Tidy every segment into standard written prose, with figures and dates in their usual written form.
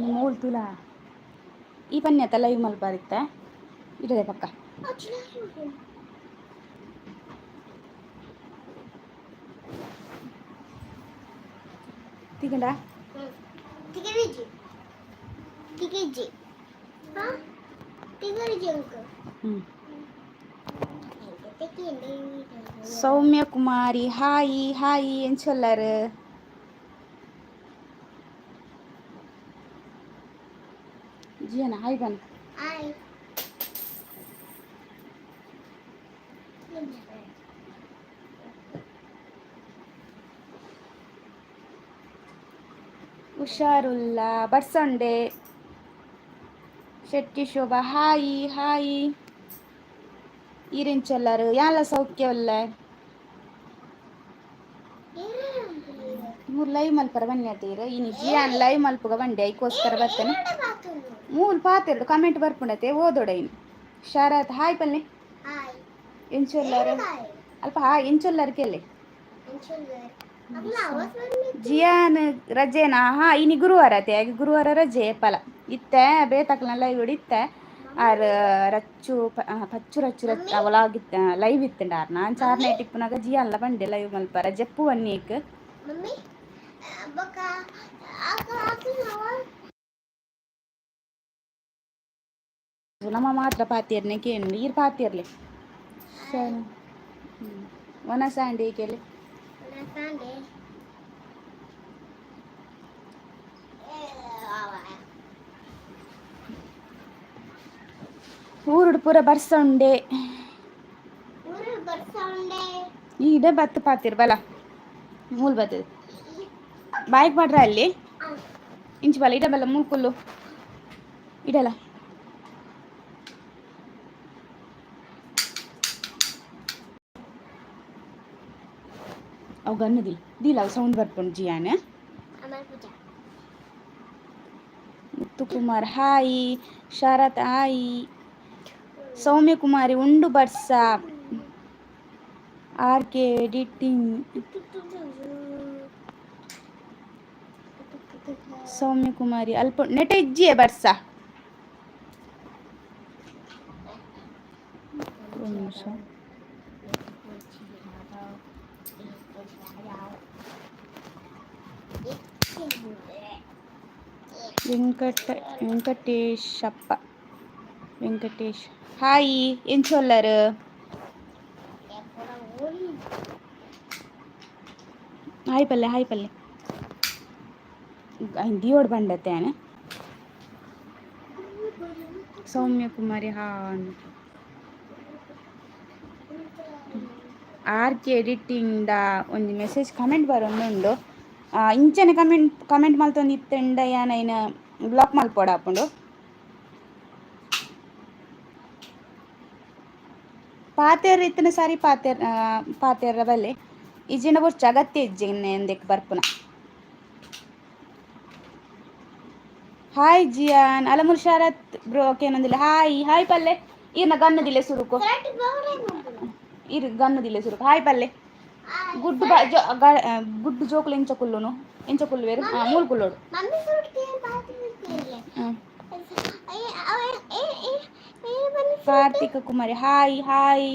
ಮೂಲ್ ತುಲಾ ಈ ಪನ್ಯತ ಲೈವ್ ಮಲ್ಪಾರಿತ್ತ ಇಡದೆ ಪಕ್ಕ. ತಿಗಂಡ. ತಿಗರಿಜಿ ತಿಗಿಜಿ ಹಾ ತಿಗರಿಜಿ ಅಂಕ. ಹ್ಞೂ. ಸೌಮ್ಯ ಕುಮಾರಿ, ಹಾಯ್ ಹಾಯ್. ಎಂಚೊಲ್ಲರು? ಜಿಯನ ಹಾಯ್ ಬನ್. ಹಾಯ್. ಹುಷಾರುಲ್ಲ ಬರ್ಸೊಂಡೆ. ಶೆಟ್ಟಿ ಶೋಭಾ, ಹಾಯ್ ಹಾಯ್. ಈರೆಂಚೊಲ್ಲರು? ಯಾಲ ಸೌಖ್ಯ ಉಲ್ಲ. ಮೂರು ಲೈವ್ ಮಲ್ಪರ ಬನ್ನಿ ಅತೀರ. ಇನಿ ಜಿಯಾನ್ ಲೈವ್ ಮಲ್ಪುಗ ಬಂಡೆ, ಐಕೋಸ್ಕರ ಬರ್ತೇನೆ. ಮೂಲು ಪಾತೆರಡು ಕಮೆಂಟ್ ಬರ್ಪುಂಡತೆ, ಓದೊಡ ಇನಿ. ಶರತ್, ಹಾಯ್ ಪಲ್ಲೆ. ಹಾಯ್. ಎಂಚೊಲ್ಲರು? ಅಲ್ಪ ಹಾಯ್, ಎಂಚೊಲ್ಲರು ಕೇಳಿ. ಜಿಯಾನ್ ರಜೆನಾ? ಹಾ, ಇನಿ ಗುರುವಾರ ಅತೆ, ಆಗ ಗುರುವಾರ ರಜೆ ಪಲ ಇತ್ತೆ. ಬೇತಕ್ಲ ಲೈವ್ ಇತ್ತೆ. ಆರ್ ರಚ್ಚು ಪಚ್ಚು ರಚ್ಚು ರಚ್ಚು ಅವಲಾಗಿತ್ತ ಲೈವ್ ಇತ್ತಂಡ ಆರ್. ನಾನು ಚಾರ್ ನೈಟ್ ಇಪ್ಪುನಾಗ ಜಿಯಾನ್ಲ ಬಂಡೆ ಲೈವ್ ಮಲ್ಪರ ಜಪ್ಪು ವನ್ನೀಕ್. ಮಮ್ಮಿ ಬೊಕ ನಮ್ಮ ಮಾತ್ರ ಪಾತಿರ್ನೆ ಕೇಂಡು ಈರ್ ಪಾತಿರ್ಲಿ. ಸರಿ, ವನಸಾಂಡಿ ಕೇಳಿ. ಸಾಂಡೆ. ಊರುಡು ಪೂರ ಬರ್ಸೊಂಡೆ. ಊರು ಬರ್ಸೌಂಡೆ. ಈಡ ಬತ್ತು ಪಾತಿರ್ ಬಲ ಮೂಲ್ ಬತ್ತದ ಬಾಯ್ಕ್ ಪಾಡ್ರ ಅಲ್ಲಿ. ಇಂಚು ಬಲ, ಇಡ ಬಲ್ಲ ಮೂಲ್ಕುಲ್ಲು ಇಡಲ್ಲ. ಅವು ಗನ್ನು ದಿಲ್ ದಿಲ್, ಅವು ಸೌಂಡ್ ಬರ್ಪುಂಡು ಜಿಯಾನ. ಅಮರ್ ಪೂಜಾ. ಮುತ್ತುಕುಮಾರ್ ಹಾಯ್, ಶರತ್ ಹಾಯ್, ಸೌಮ್ಯ ಕುಮಾರಿ ಉಂಡು ಬರ್ಸ, ಆರ್ ಕೆ ಎಡಿಟಿಂಗ್. ಸೌಮ್ಯ ಕುಮಾರಿ ಅಲ್ಪ ನೆಟ ಇಜ್ಜಿಯೇ ಬರ್ಸ. ಒಂದು ನಿಮಿಷ. ವೆಂಕಟೇಶಪ್ಪ, ವೆಂಕಟೇಶ್ ಹಾಯ್. ಎಂಚೊಲ್ಲರು? ಹಾಯ್ ಪಲ್ಲೆ, ಹಾಯ್ ಪಲ್ಲೆ. ದಿಯೋಡ್ ಬಂಡತ್ತೆ. ಸೌಮ್ಯ ಕುಮಾರಿ ಹಾನ್. ಆರ್ ಕೆ ಎಡಿಟಿಂಗ್ the ಒಂಜಿ ಮೆಸೇಜ್ ಕಮೆಂಟ್ ಬರೊಂದುಂಡು. ಇಂಚನೆ ಕಮೆಂಟ್ ಕಮೆಂಟ್ ಮಲ್ತೊಂದು ಇತ್ತೆಂಡ ಯಾನ್ ಐನ್ ಬ್ಲಾಕ್ ಮಲ್ಪೊಡಾಪುಂಡು. ಪಾತೆರ್ ಇತ್ತಿನ ಸಾರಿ ಪಾತೆರ್ ಪಾತೆರ ಬಲ್ಲೆ. ಇಜ್ಜಿಂಡ ಬೊರ್ಚಿ, ಅಗತ್ಯ ಇಜ್ಜಿ ಎಂದೆಕ್ ಬರ್ಪುನ. ಹಾಯ್ ಜಿಯಾನ್. ಅಲಮುಲ್ ಶರತ್ ಬ್ರೋ ಕೇನೊಂದಿಲ್ಲ. ಹಾಯ್ ಹಾಯ್ ಪಲ್ಲೆ. ಈರ್ನ ಗನ್ನದಿಲ್ಲೆ ಸುರುಕು. ಇರು, ಗನ್ನದಿಲ್ಲೆ ಸುರುಕು. ಹಾಯ್ ಪಲ್ಲೆ. ಗುಡ್ಡು ಬ ಜೋ ಗುಡ್ಡು ಜೋಕುಲು ಎಂಚ ಕುಲ್ಲುನು? ಎಂಚ ಕುಲ್ಲುವೆರು? ಮೂಲು ಕುಲ್ಲೋಡು. ಕಾರ್ತಿಕ ಕುಮಾರಿ, ಹಾಯ್ ಹಾಯ್.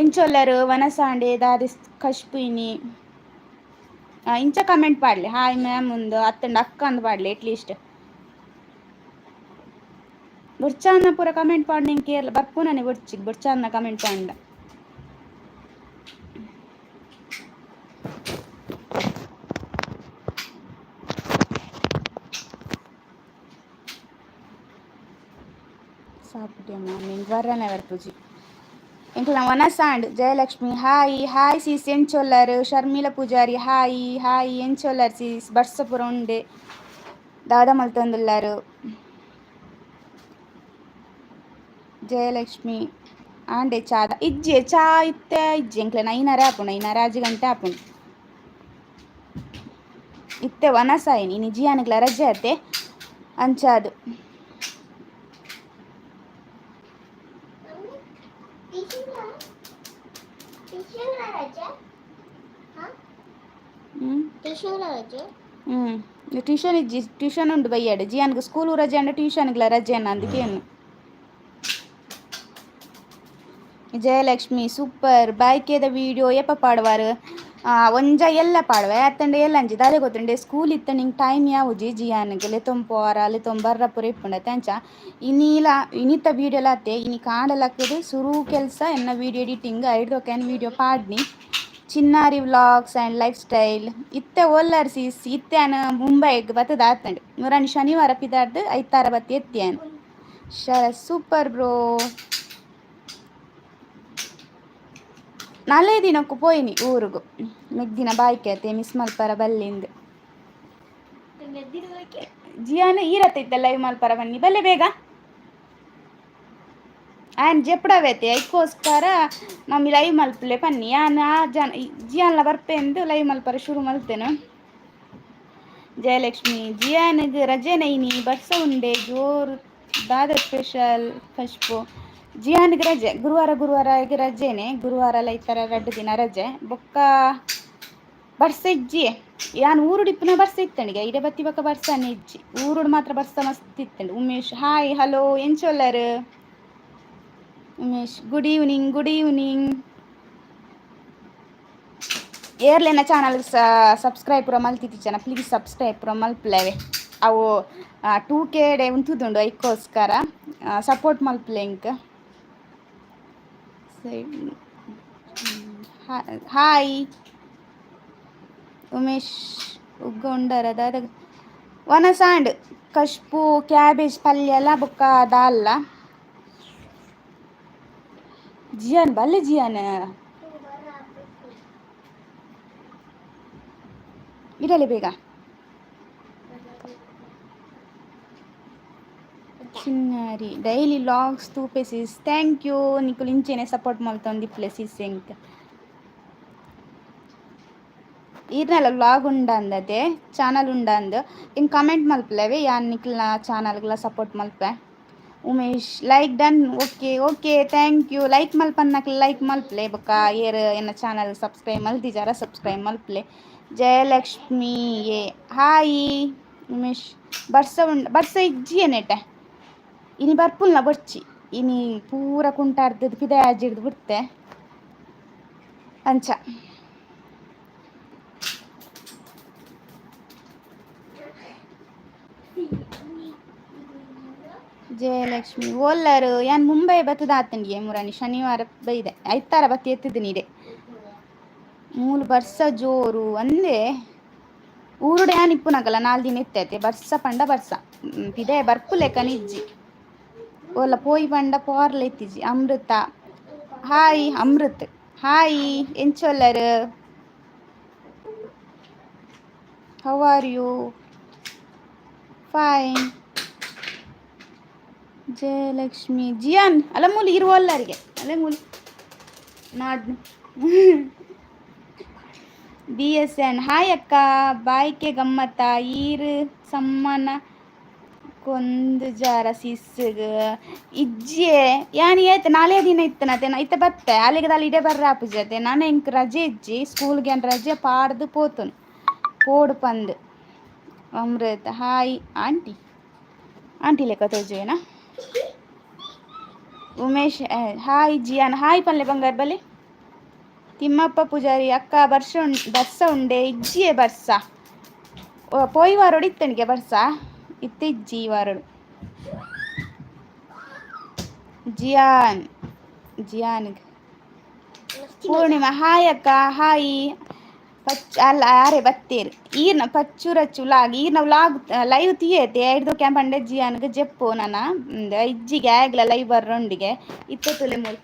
ಎಂಚೊಲ್ಲರು ವನಸಾಂಡೆ ದಾದಿ ಕಶ್ಪಿನಿ? ಇಂಚ ಕಮೆಂಟ್ ಪಾಡ್ಲೆ. ಹಾಯ್ ಮ್ಯಾಮ್ ಒಂದು ಅತ್ತಂಡ ಅಕ್ಕ ಅಂದ್ ಪಾಡ್ಲೆ ಅಟ್ಲೀಸ್ಟ್. ಬೊರ್ಚಾನ್ನ ಪೂರ ಕಮೆಂಟ್ ಪಾಡ್ ಕೇರ್ಲ ಬರ್ಪುನನೆ ಬೊರ್ಚಿ ಬೊರ್ಚಾನ್ನ ಕಮೆಂಟ್ ಪಾಂಡ. ಸಾಪುಟಿ ಅಮ್ಮ ನಿಂಗೆ ವರ್ರನೆ ಬರ್ಪುಜಿ. ಎಂಕ್ಲ ವನಸಾಂಡ್. Jayalakshmi hi hi sis. ಎಂಚೊಲ್ಲರು? Sharmila Poojary, hi hi. ಎಂಚೊಲ್ಲರ್ ಸೀಸ್? ಬರ್ಸಪುರ ಉಂಡೆ, ದಾದ ಮಲ್ತೊಂದುಲ್ಲಾರು? ಜಯಲಕ್ಷ್ಮಿ ಆಂಡೆ ಚಾದ ಇಜ್ಜೆ? ಚಾ ಇತ್ತೆ ಇಜ್ಜೆ ಎಂಕ್ಲೆನ. ಐನಾರೆ ಆಪುಂಡು, ಐನಾರೆ ಆಜಿ ಗಂಟೆ ಆಪುಂಡು. ಇತ್ತೆ ವನಸಾಯಿನಿ. ಇನಿ ಜಿಯಾನಿಗ್ಲ ರಜೆ ಅತ್ತೆ, ಅಂಚಾದು. Tuition ರಜೆ. ಹಾ? ಹ್ಞೂ. ಟ್ಯೂಷನ್ ರಜೆ. ಹ್ಞೂ, ಟ್ಯೂಷನ್ ಇಜ್ಜಿ, ಟ್ಯೂಷನ್ ಉಂಡು ಬಯ್ಯಾಡು. ಜಿಯಾನ್ಗೆ ಸ್ಕೂಲು ರಜೆ ಅಂಡ ಟ್ಯೂಷನ್ಗ್ಲ ರಜೆ ಅನ್ನ ಅಂದಕ್ಕೆ. ಜಯಲಕ್ಷ್ಮಿ ಸೂಪರ್. ಬಾಯ್ಕೆದ ವಿಡಿಯೋ ಏಪ ಪಾಡುವಾರು? ಒಂಜ ಎಲ್ಲ ಪಾಡುವೆ ಅತ್ತಂಡ ಎಲ್ಲಂಜಿ ದಾದೆ ಗೊತ್ತುಂಡೆ, ಸ್ಕೂಲ್ ಇತ್ತ ನಿಂಗೆ ಟೈಮ್ ಯಾವುಜಿ. ಜಿಯಾನ್ಗೆ ಲೆತೊಂಪೋರ ಲೆತೊಂಬರ್ರ ಪೂರ ಇಪ್ಪುಂಡತೆ. ಅಂಚ ಇನಿಲ ಇನಿತ ವೀಡಿಯೋಲ ಅತ್ತೆ. ಇನಿ ಕಾಂಡಲಕ್ಕದು ಸುರು ಕೆಲಸ ಎನ್ನ ವಿಡಿಯೋ ಎಡಿಟಿಂಗ್. ಐಡ್ದೊಕ ವಿಡಿಯೋ ಪಾಡ್ನಿ. Chinnari vlogs and life style, ಇತ್ತೆ ಓಲ್ಲರ್ ಸೀಸ್? ಇತ್ತೆ ಆನ್ ಮುಂಬೈಗ್ ಬತ್ತದ ಆತಂಡ್. ಮುರಾನಿ ಶನಿವಾರ ಪಿದಾರ್ದು ಐತಾರ ಬತ್ತಿ ಎತ್ತಿಯಾನ್. Sharath super bro. ನಾಲೇ ದಿನಕ್ಕೂ ಪೋಯಿನಿ ಊರುಗು. ಮೆಗ್ದಿನ ಬಾಯ್ಕೆ ಅತ್ತೆ, ಮಿಸ್ ಮಲ್ಪರ ಬಲ್ಲಿಂದ್. ಜಿಯಾನ ಈರತ್ತ ಲೈವ್ ಮಲ್ಪರ ಬನ್ನಿ, ಬಲ್ಲೆ ಬೇಗ. ಆ್ಯನ್ ಜೆಪ್ಪಡವೇತೆ, ಐಕ್ಕೋಸ್ಕರ ಮಮ್ಮಿ ಲೈವ್ ಮಲ್ಪಲೆ ಪನ್ನಿ. ಯಾನ್ ಆ ಜನ ಜಿಯಾನ್ಲ ಬರ್ಪೆಂದು ಲೈವ್ ಮಲ್ಪರ ಶುರು ಮಲ್ತೇನೆ. ಜಯಲಕ್ಷ್ಮಿ, ಜಿಯಾನಿಗೆ ರಜೆ ನೈನಿ, ಬರ್ಸ ಉಂಡೆ ಜೋರು, ದಾದ ಸ್ಪೆಷಲ್ ಫಸ್ಪು? ಜಿಯಾನಿಗೆ ರಜೆ, ಗುರುವಾರ ಗುರುವಾರ ಈಗ ರಜೆನೆ. ಗುರುವಾರ ಎಲ್ಲ ಈ ಥರ 2 ದಿನ ರಜೆ. ಬೊಕ್ಕ ಬರ್ಸ ಇಜ್ಜಿ. ಯಾನ್ ಊರುಡಿಪ್ಪುನ ಬರ್ಸ ಇತ್ತಣಿಗೆ, ಇಡೆ ಬತ್ತಿ ಬೊಕ್ಕ ಬರ್ಸನೆ ಇಜ್ಜಿ. ಊರುಡು ಮಾತ್ರ ಬರ್ಸ ಮಸ್ತ್ ಇತ್ತಂಡು. ಉಮೇಶ್ ಹಾಯ್ ಹಲೋ, ಎಂಚೊಲ್ಲರು Umesh? Good evening, good evening. ಏರ್ಲೆನ channel subscribe ಪೂರ ಮಲ್ತಿತ್ತಿಚ್ಚನ, ಪ್ಲೀಸ್ ಸಬ್ಸ್ಕ್ರೈಬ್ ಪೂರ ಮಲ್ಪುಲವೆ. ಅವು 2K day ಉಂತುದುಂಡು, ಐಕ್ಕೋಸ್ಕರ ಸಪೋರ್ಟ್ ಮಲ್ಪುಲೆ ಎಂಕ್. ಹಾಯ್ ಉಮೇಶ್. ಉಗ್ಗ ಉಂಡರ ದಾದ ವನಸಾಂಡ್? ಕಶ್ಪು ಕ್ಯಾಬೇಜ್ ಪಲ್ಯಲ ಬೊಕ್ಕ ದಾಲ್ಲ. ಜಿಯಾನ್ ಬಲ್ಲೆ ಜಿಯಾನ್. ಇಡಲಿ ಬೇಗ. ಚಿನ್ನಾರಿ ಡೈಲಿ ಲಾಗ್ಸ್ ತೂಪೆ sis, thank you. ನಿಕುಲು ಇಂಚೆನೆ ಸಪೋರ್ಟ್ ಮಲ್ತೊಂದಿಪ್ಪುಲೆ ಸಿಸ್ ಎಂಕ್. ಈರ್ನೆಲ ವ್ಲಾಗ್ ಉಂಡಂದತೆ ಚಾನಲ್ ಉಂಡಂದು ಇಂಕ್ ಕಮೆಂಟ್ ಮಲ್ಪುಲೆವೆ. ಯಾನ್ ನಿಕ್ಲ್ನ ಚಾನಲ್ಗ್ಲ ಸಪೋರ್ಟ್ ಮಲ್ಪೆ. Umesh like done, okay okay, thank you. Like ಮಲ್ಪನ್ನಕ್ಲ್ like ಮಲ್ಪಲೆ. ಬೊಕ್ಕ ಏರ್ ಎನ್ನ ಚಾನಲ್ ಸಬ್ಸ್ಕ್ರೈಬ್ ಮಲ್ತಿಜಾರ, ಸಬ್ಸ್ಕ್ರೈಬ್ ಮಲ್ಪಲೆ. ಜಯಲಕ್ಷ್ಮಿ ಎ ಹಾಯ್. ಉಮೇಶ್, ಬರ್ಸ ಉಂಡು? ಬರ್ಸ ಇಜ್ಜಿಯೇ ನೆಟೆ. ಇನಿ ಬರ್ಪುಲ್ನ ಬೊರ್ಚಿ, ಇನಿ ಪೂರ ಕುಂಟಾರ್ದು ಪಿದಯಿ ಆಜಿಡ್ದು ಬಿಡ್ತೆ ಅಂಚ. ಜಯಲಕ್ಷ್ಮಿ ಓಲ್ಲರು? ಯಾನ್ ಮುಂಬೈ ಬತ್ತದ ಆತಂಡಿಯೇ. ಮುರಾನಿ ಶನಿವಾರ ಬೈದೆ, ಐತಾರ ಬತ್ತಿ ಎತ್ತಿದ್ದೀನಿ ಇಡೆ. ಮೂಲು ಬರ್ಸ ಜೋರು ಅಂದೆ. ಊರುಡೆ ಯಾನ್ ಇಪ್ಪುನಗಲ 4 ದಿನ ಇತ್ತೈತೆ. ಬರ್ಸ ಪಂಡ ಬರ್ಸ ಪಿದೆ ಬರ್ಪುಲೆಕ ನಿಜ್ಜಿ. ಓಲ ಪೋಯಿ ಪಂಡ ಪೋರ್ಲ ಇತ್ತಿಜಿ. ಅಮೃತ ಹಾಯ್, ಅಮೃತ್ ಹಾಯ್, ಎಂಚೊಲ್ಲರು? How are you? Fine. Jayalakshmi, Jiyan ಅಲ್ಲ ಮೂಲಿ ಇರುವಲ್ಲರಿಗೆ ಅಲ್ಲೇ ಮೂಲಿ ನಾಡ್. BSN hi ಅಕ್ಕ, ಬಾಯ್ಕೆ ಗಮ್ಮತ್ತ ಈರ್ ಸಮ್ಮನ ಕೊಂದು ಜಾರ ಸಿಸ್ಗ್ ಇಜ್ಜೆ. ಯಾನ್ ಏತ್ ನಾಲೇ ದಿನ ಇತ್ತನತೆ, ಇತ್ತೆ ಬತ್ತೆ ಅಲ್ಲಿಗೆ ದಾಲ ಇಡೆ ಬರ್ರ ಆಪುಜತೆ. ನಾನು ಎಂಕ್ ರಜೆ ಇಜ್ಜಿ, ಸ್ಕೂಲ್ಗೆ ಏನ್ ರಜೆ ಪಾಡ್ದು ಪೋತುನು ಪೋಡು ಪಂದ್. ಅಮೃತ್ hi aunty, aunty ಲೆಕ್ಕ ತೋಜುವೇನಾ? ಉಮೇಶ್ ಹಾಯ್. ಜಿಯಾನ್ ಹಾಯ್ ಪಲ್ಲೆ ಬಂಗಾರ ಬಲೆ. ತಿಮ್ಮಪ್ಪ ಪೂಜಾರಿ ಅಕ್ಕ, ಬರ್ಷ ಬರ್ಸ ಉಂಡೆ? ಇಜ್ಜಿಯೇ ಬರ್ಸ. ಪೋಯಿ ವಾರೋಡು ಇತ್ತಣಿಗೆ ಬರ್ಸ, ಇತ್ತೆ ಇಜ್ಜಿ ಈ ವಾರೋಡು. ಜಿಯಾನ್ ಜಿಯಾನ್. ಪೂರ್ಣಿಮಾ ಹಾಯ್ ಅಕ್ಕ, ಹಾಯ್. ಪಚ್ ಅಲ್ಲ ಯಾರೇ ಬತ್ತೇರು ಈರ್ನ ಪಚ್ಚು ರಚ್ಚು ವ್ಲಾಗ್, ಈರ್ನ ವ್ಲಾಗ್ ಲೈವ್ ತೀಯತೆ ಐಡ್ದು ಕ್ಯಾಂಪಂಡೆ. ಜಿಯಾನ್ಗ್ ಜೆಪ್ಪು ನನ ಇಜ್ಜಿಗೆ ಆಗ್ಲ ಲೈವ್ ಬರ್ರೊಂಡಿಗೆ. ಇತ್ತೆ ತುಲೆ ಮೂಲ್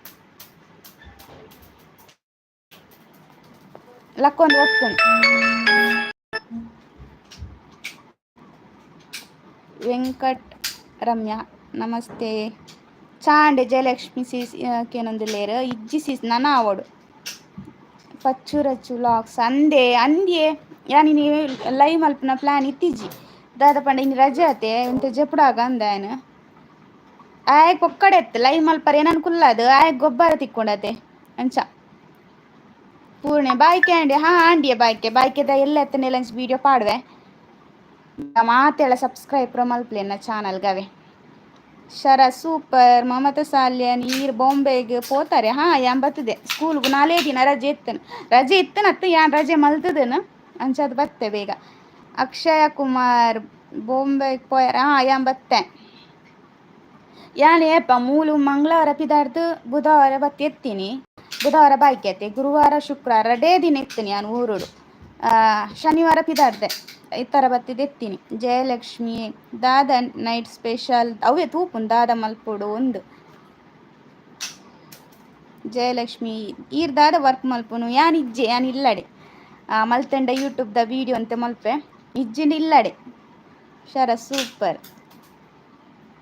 ಲಕ್ಕೊಂದು ಒತ್ತುನು. ವೆಂಕಟ್ ರಮ್ಯಾ ನಮಸ್ತೆ. ಚಾಂಡೆ ಜಯಲಕ್ಷ್ಮಿ ಸೀಸ್ ಕೇನೊಂದುಲ್ಲೇರು? ಇಜ್ಜಿ ಸೀಸ್, ನನ ಆವೊಡು. ಪಚ್ಚು ರಚ್ಚು ವ್ಲಾಗ್ಸ್ ಅಂದೆ ಅಂದ್ಯೆ. ಯಾನ್ ಇನಿ ಲೈವ್ ಮಲ್ಪುನ ಪ್ಲಾನ್ ಇತ್ತಿಜಿ. ದಾದ ಪಂಡ ಇನಿ ರಜೆ ಆತೆ, ಒಂತೆ ಜೆಪ್ಪುಡಾಗ ಅಂದ. ಆಯನ್ ಆಯ್ ಪೊಕ್ಕಡೆ ಇತ್ತು ಲೈವ್ ಮಲ್ಪರೆ ಏನನ್ ಕುಲ್ಲದು ಆಯ್ ಗೊಬ್ಬರ ತಿಕ್ಕೊಂಡತೆ ಅಂಚ. ಪೂರ್ಣೆ ಬಾಯ್ಕೆ ಆಂಡಿ. ಹಾ ಆಂಡಿಯ ಬಾಯ್ಕೆ ಬಾಯ್ಕೆದ ಎಲ್ಲ ಎತ್ತನೆ ಲಂಚ್ ವಿಡಿಯೋ ಪಾಡುವೆ. ಮಾತೆಲ್ಲ ಸಬ್ಸ್ಕ್ರೈಬ್ ಮಲ್ಪ್ಲೆ ಎನ್ನ ಚಾನಲ್ಗವೆ. ಶರ ಸೂಪರ್. ಮಮತ ಸಾಲ್ಯನ್ ಈರ್ ಬಾಂಬೆಗೆ ಪೋತಾರೆ. ಹಾ ಯಾನ್ ಬತ್ತದೆ ಸ್ಕೂಲ್ಗು ನಾಲೇ ದಿನ ರಜೆ ಇತ್ತನು, ರಜೆ ಇತ್ತನತ್ತು ಯಾನ್ ರಜೆ ಮಲ್ತದನು ಅಂಚಾದ್ ಬತ್ತೆ ಬೇಗ. ಅಕ್ಷಯ ಕುಮಾರ್ ಬಾಂಬೆಗೆ ಪೋಯಾರ. ಹಾ ಯಾನ್ ಬತ್ತೆ. ಯಾನ್ ಏಪ ಮೂಲು ಮಂಗಳವಾರ ಪಿದಾಡ್ದು ಬುಧವಾರ ಬತ್ತಿ ಎತ್ತೀನಿ. ಬುಧವಾರ ಬಾಯ್ಕೆ ಐತೆ, ಗುರುವಾರ ಶುಕ್ರವಾರ ರಡೇ ದಿನ ಎತ್ತೀನಿ ಯಾನ್ ಊರುಡು. ಶನಿವಾರ ಪಿದಾಡ್ದೆ ಈ ಥರ ಬತ್ತಿದ್ ಎತ್ತೀನಿ. ಜಯಲಕ್ಷ್ಮಿ ದಾದ ನೈಟ್ ಸ್ಪೆಷಲ್ ಅವೇ ತೂಪುನ್ ದಾದ ಮಲ್ಪೊಡು ಒಂದು. ಜಯಲಕ್ಷ್ಮಿ ಈರ್ ದಾದ ವರ್ಕ್ ಮಲ್ಪುನು? ಯಾನ್ ಇಜ್ಜೆ, ಯಾನ್ ಇಲ್ಲಡೆ ಮಲ್ತಂಡ ಯೂಟ್ಯೂಬ್ದ ವೀಡಿಯೋ ಅಂತ ಮಲ್ಪೆ ಇಜ್ಜಿಂಡ ಇಲ್ಲಡೆ. ಶರ ಸೂಪರ್.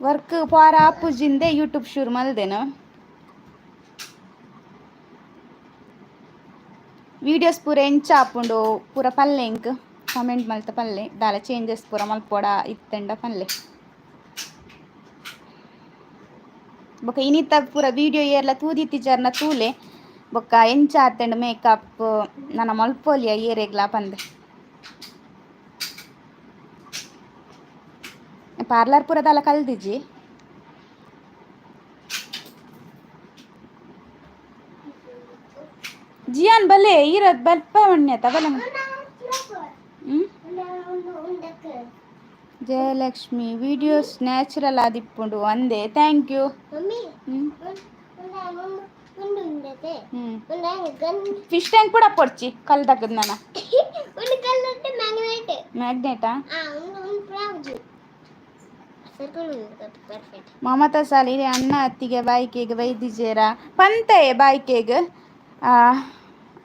ವರ್ಕ್ ಪಾರ ಆಪುಜಿಂದೆ ಯೂಟ್ಯೂಬ್ ಶುರು ಮಲ್ದೆನು. ವೀಡಿಯೋಸ್ ಪೂರ ಎಂಚ ಆಪುಂಡು ಪೂರ ಪಲ್ಲೆ ಎಂಕ್ ಕಮೆಂಟ್ ಮಲ್ತ ಪಲ್ಲೆ ದಾಲ ಚೇಂಜಸ್ ಪೂರ ಮಲ್ಪೊಡ ಇತ್ತೆಂಡ ಪಲ್ಲೆ. ಬೊಕ ಇನಿತ ಪೂರ ವೀಡಿಯೋ ಏರ್ಲ ತೂದಿತ್ತಿಜರ್ನ ತೂಲೆ. ಬೊಕ್ಕ ಎಂಚ ಆತಂಡ್ ಮೇಕಪ್ ನನ ಮಲ್ಪೊಲಿಯ ಏರೆಗ್ಲಾ ಪಂದ್. ಪಾರ್ಲರ್ ಪೂರ ದಾಲ ಕಲ್ದಿಜಿ. ಜಿಯಾನ್ ಬಲೆ ಈರದ್ ಬಲ್ಪ ಮಣ್ಯತ ಬಲೆ. ಹ್ಮ್ ಜಯಲಕ್ಷ್ಮಿ ವಿಡಿಯೋಸ್ ನ್ಯಾಚುರಲ್ ಆದಿಪ್ಪುಂಡು ಅಂದೆ. Thank you. Hmm hmm fish tank ಕೂಡ ಪೊಡ್ಚಿ ಕಲ್ದಕ್ಕದ ನನ್ನ ಮ್ಯಾಗ್ನೆಟಾ. ಮಮತಾ ಸಾಲಿ ಅಣ್ಣ ಅತ್ತಿಗೆ ಬಾಯ್ಕೆಗ್ ವೈದಿಜೇರ ಪಂತೆಯೆ ಬಾಯ್ಕೆಗ್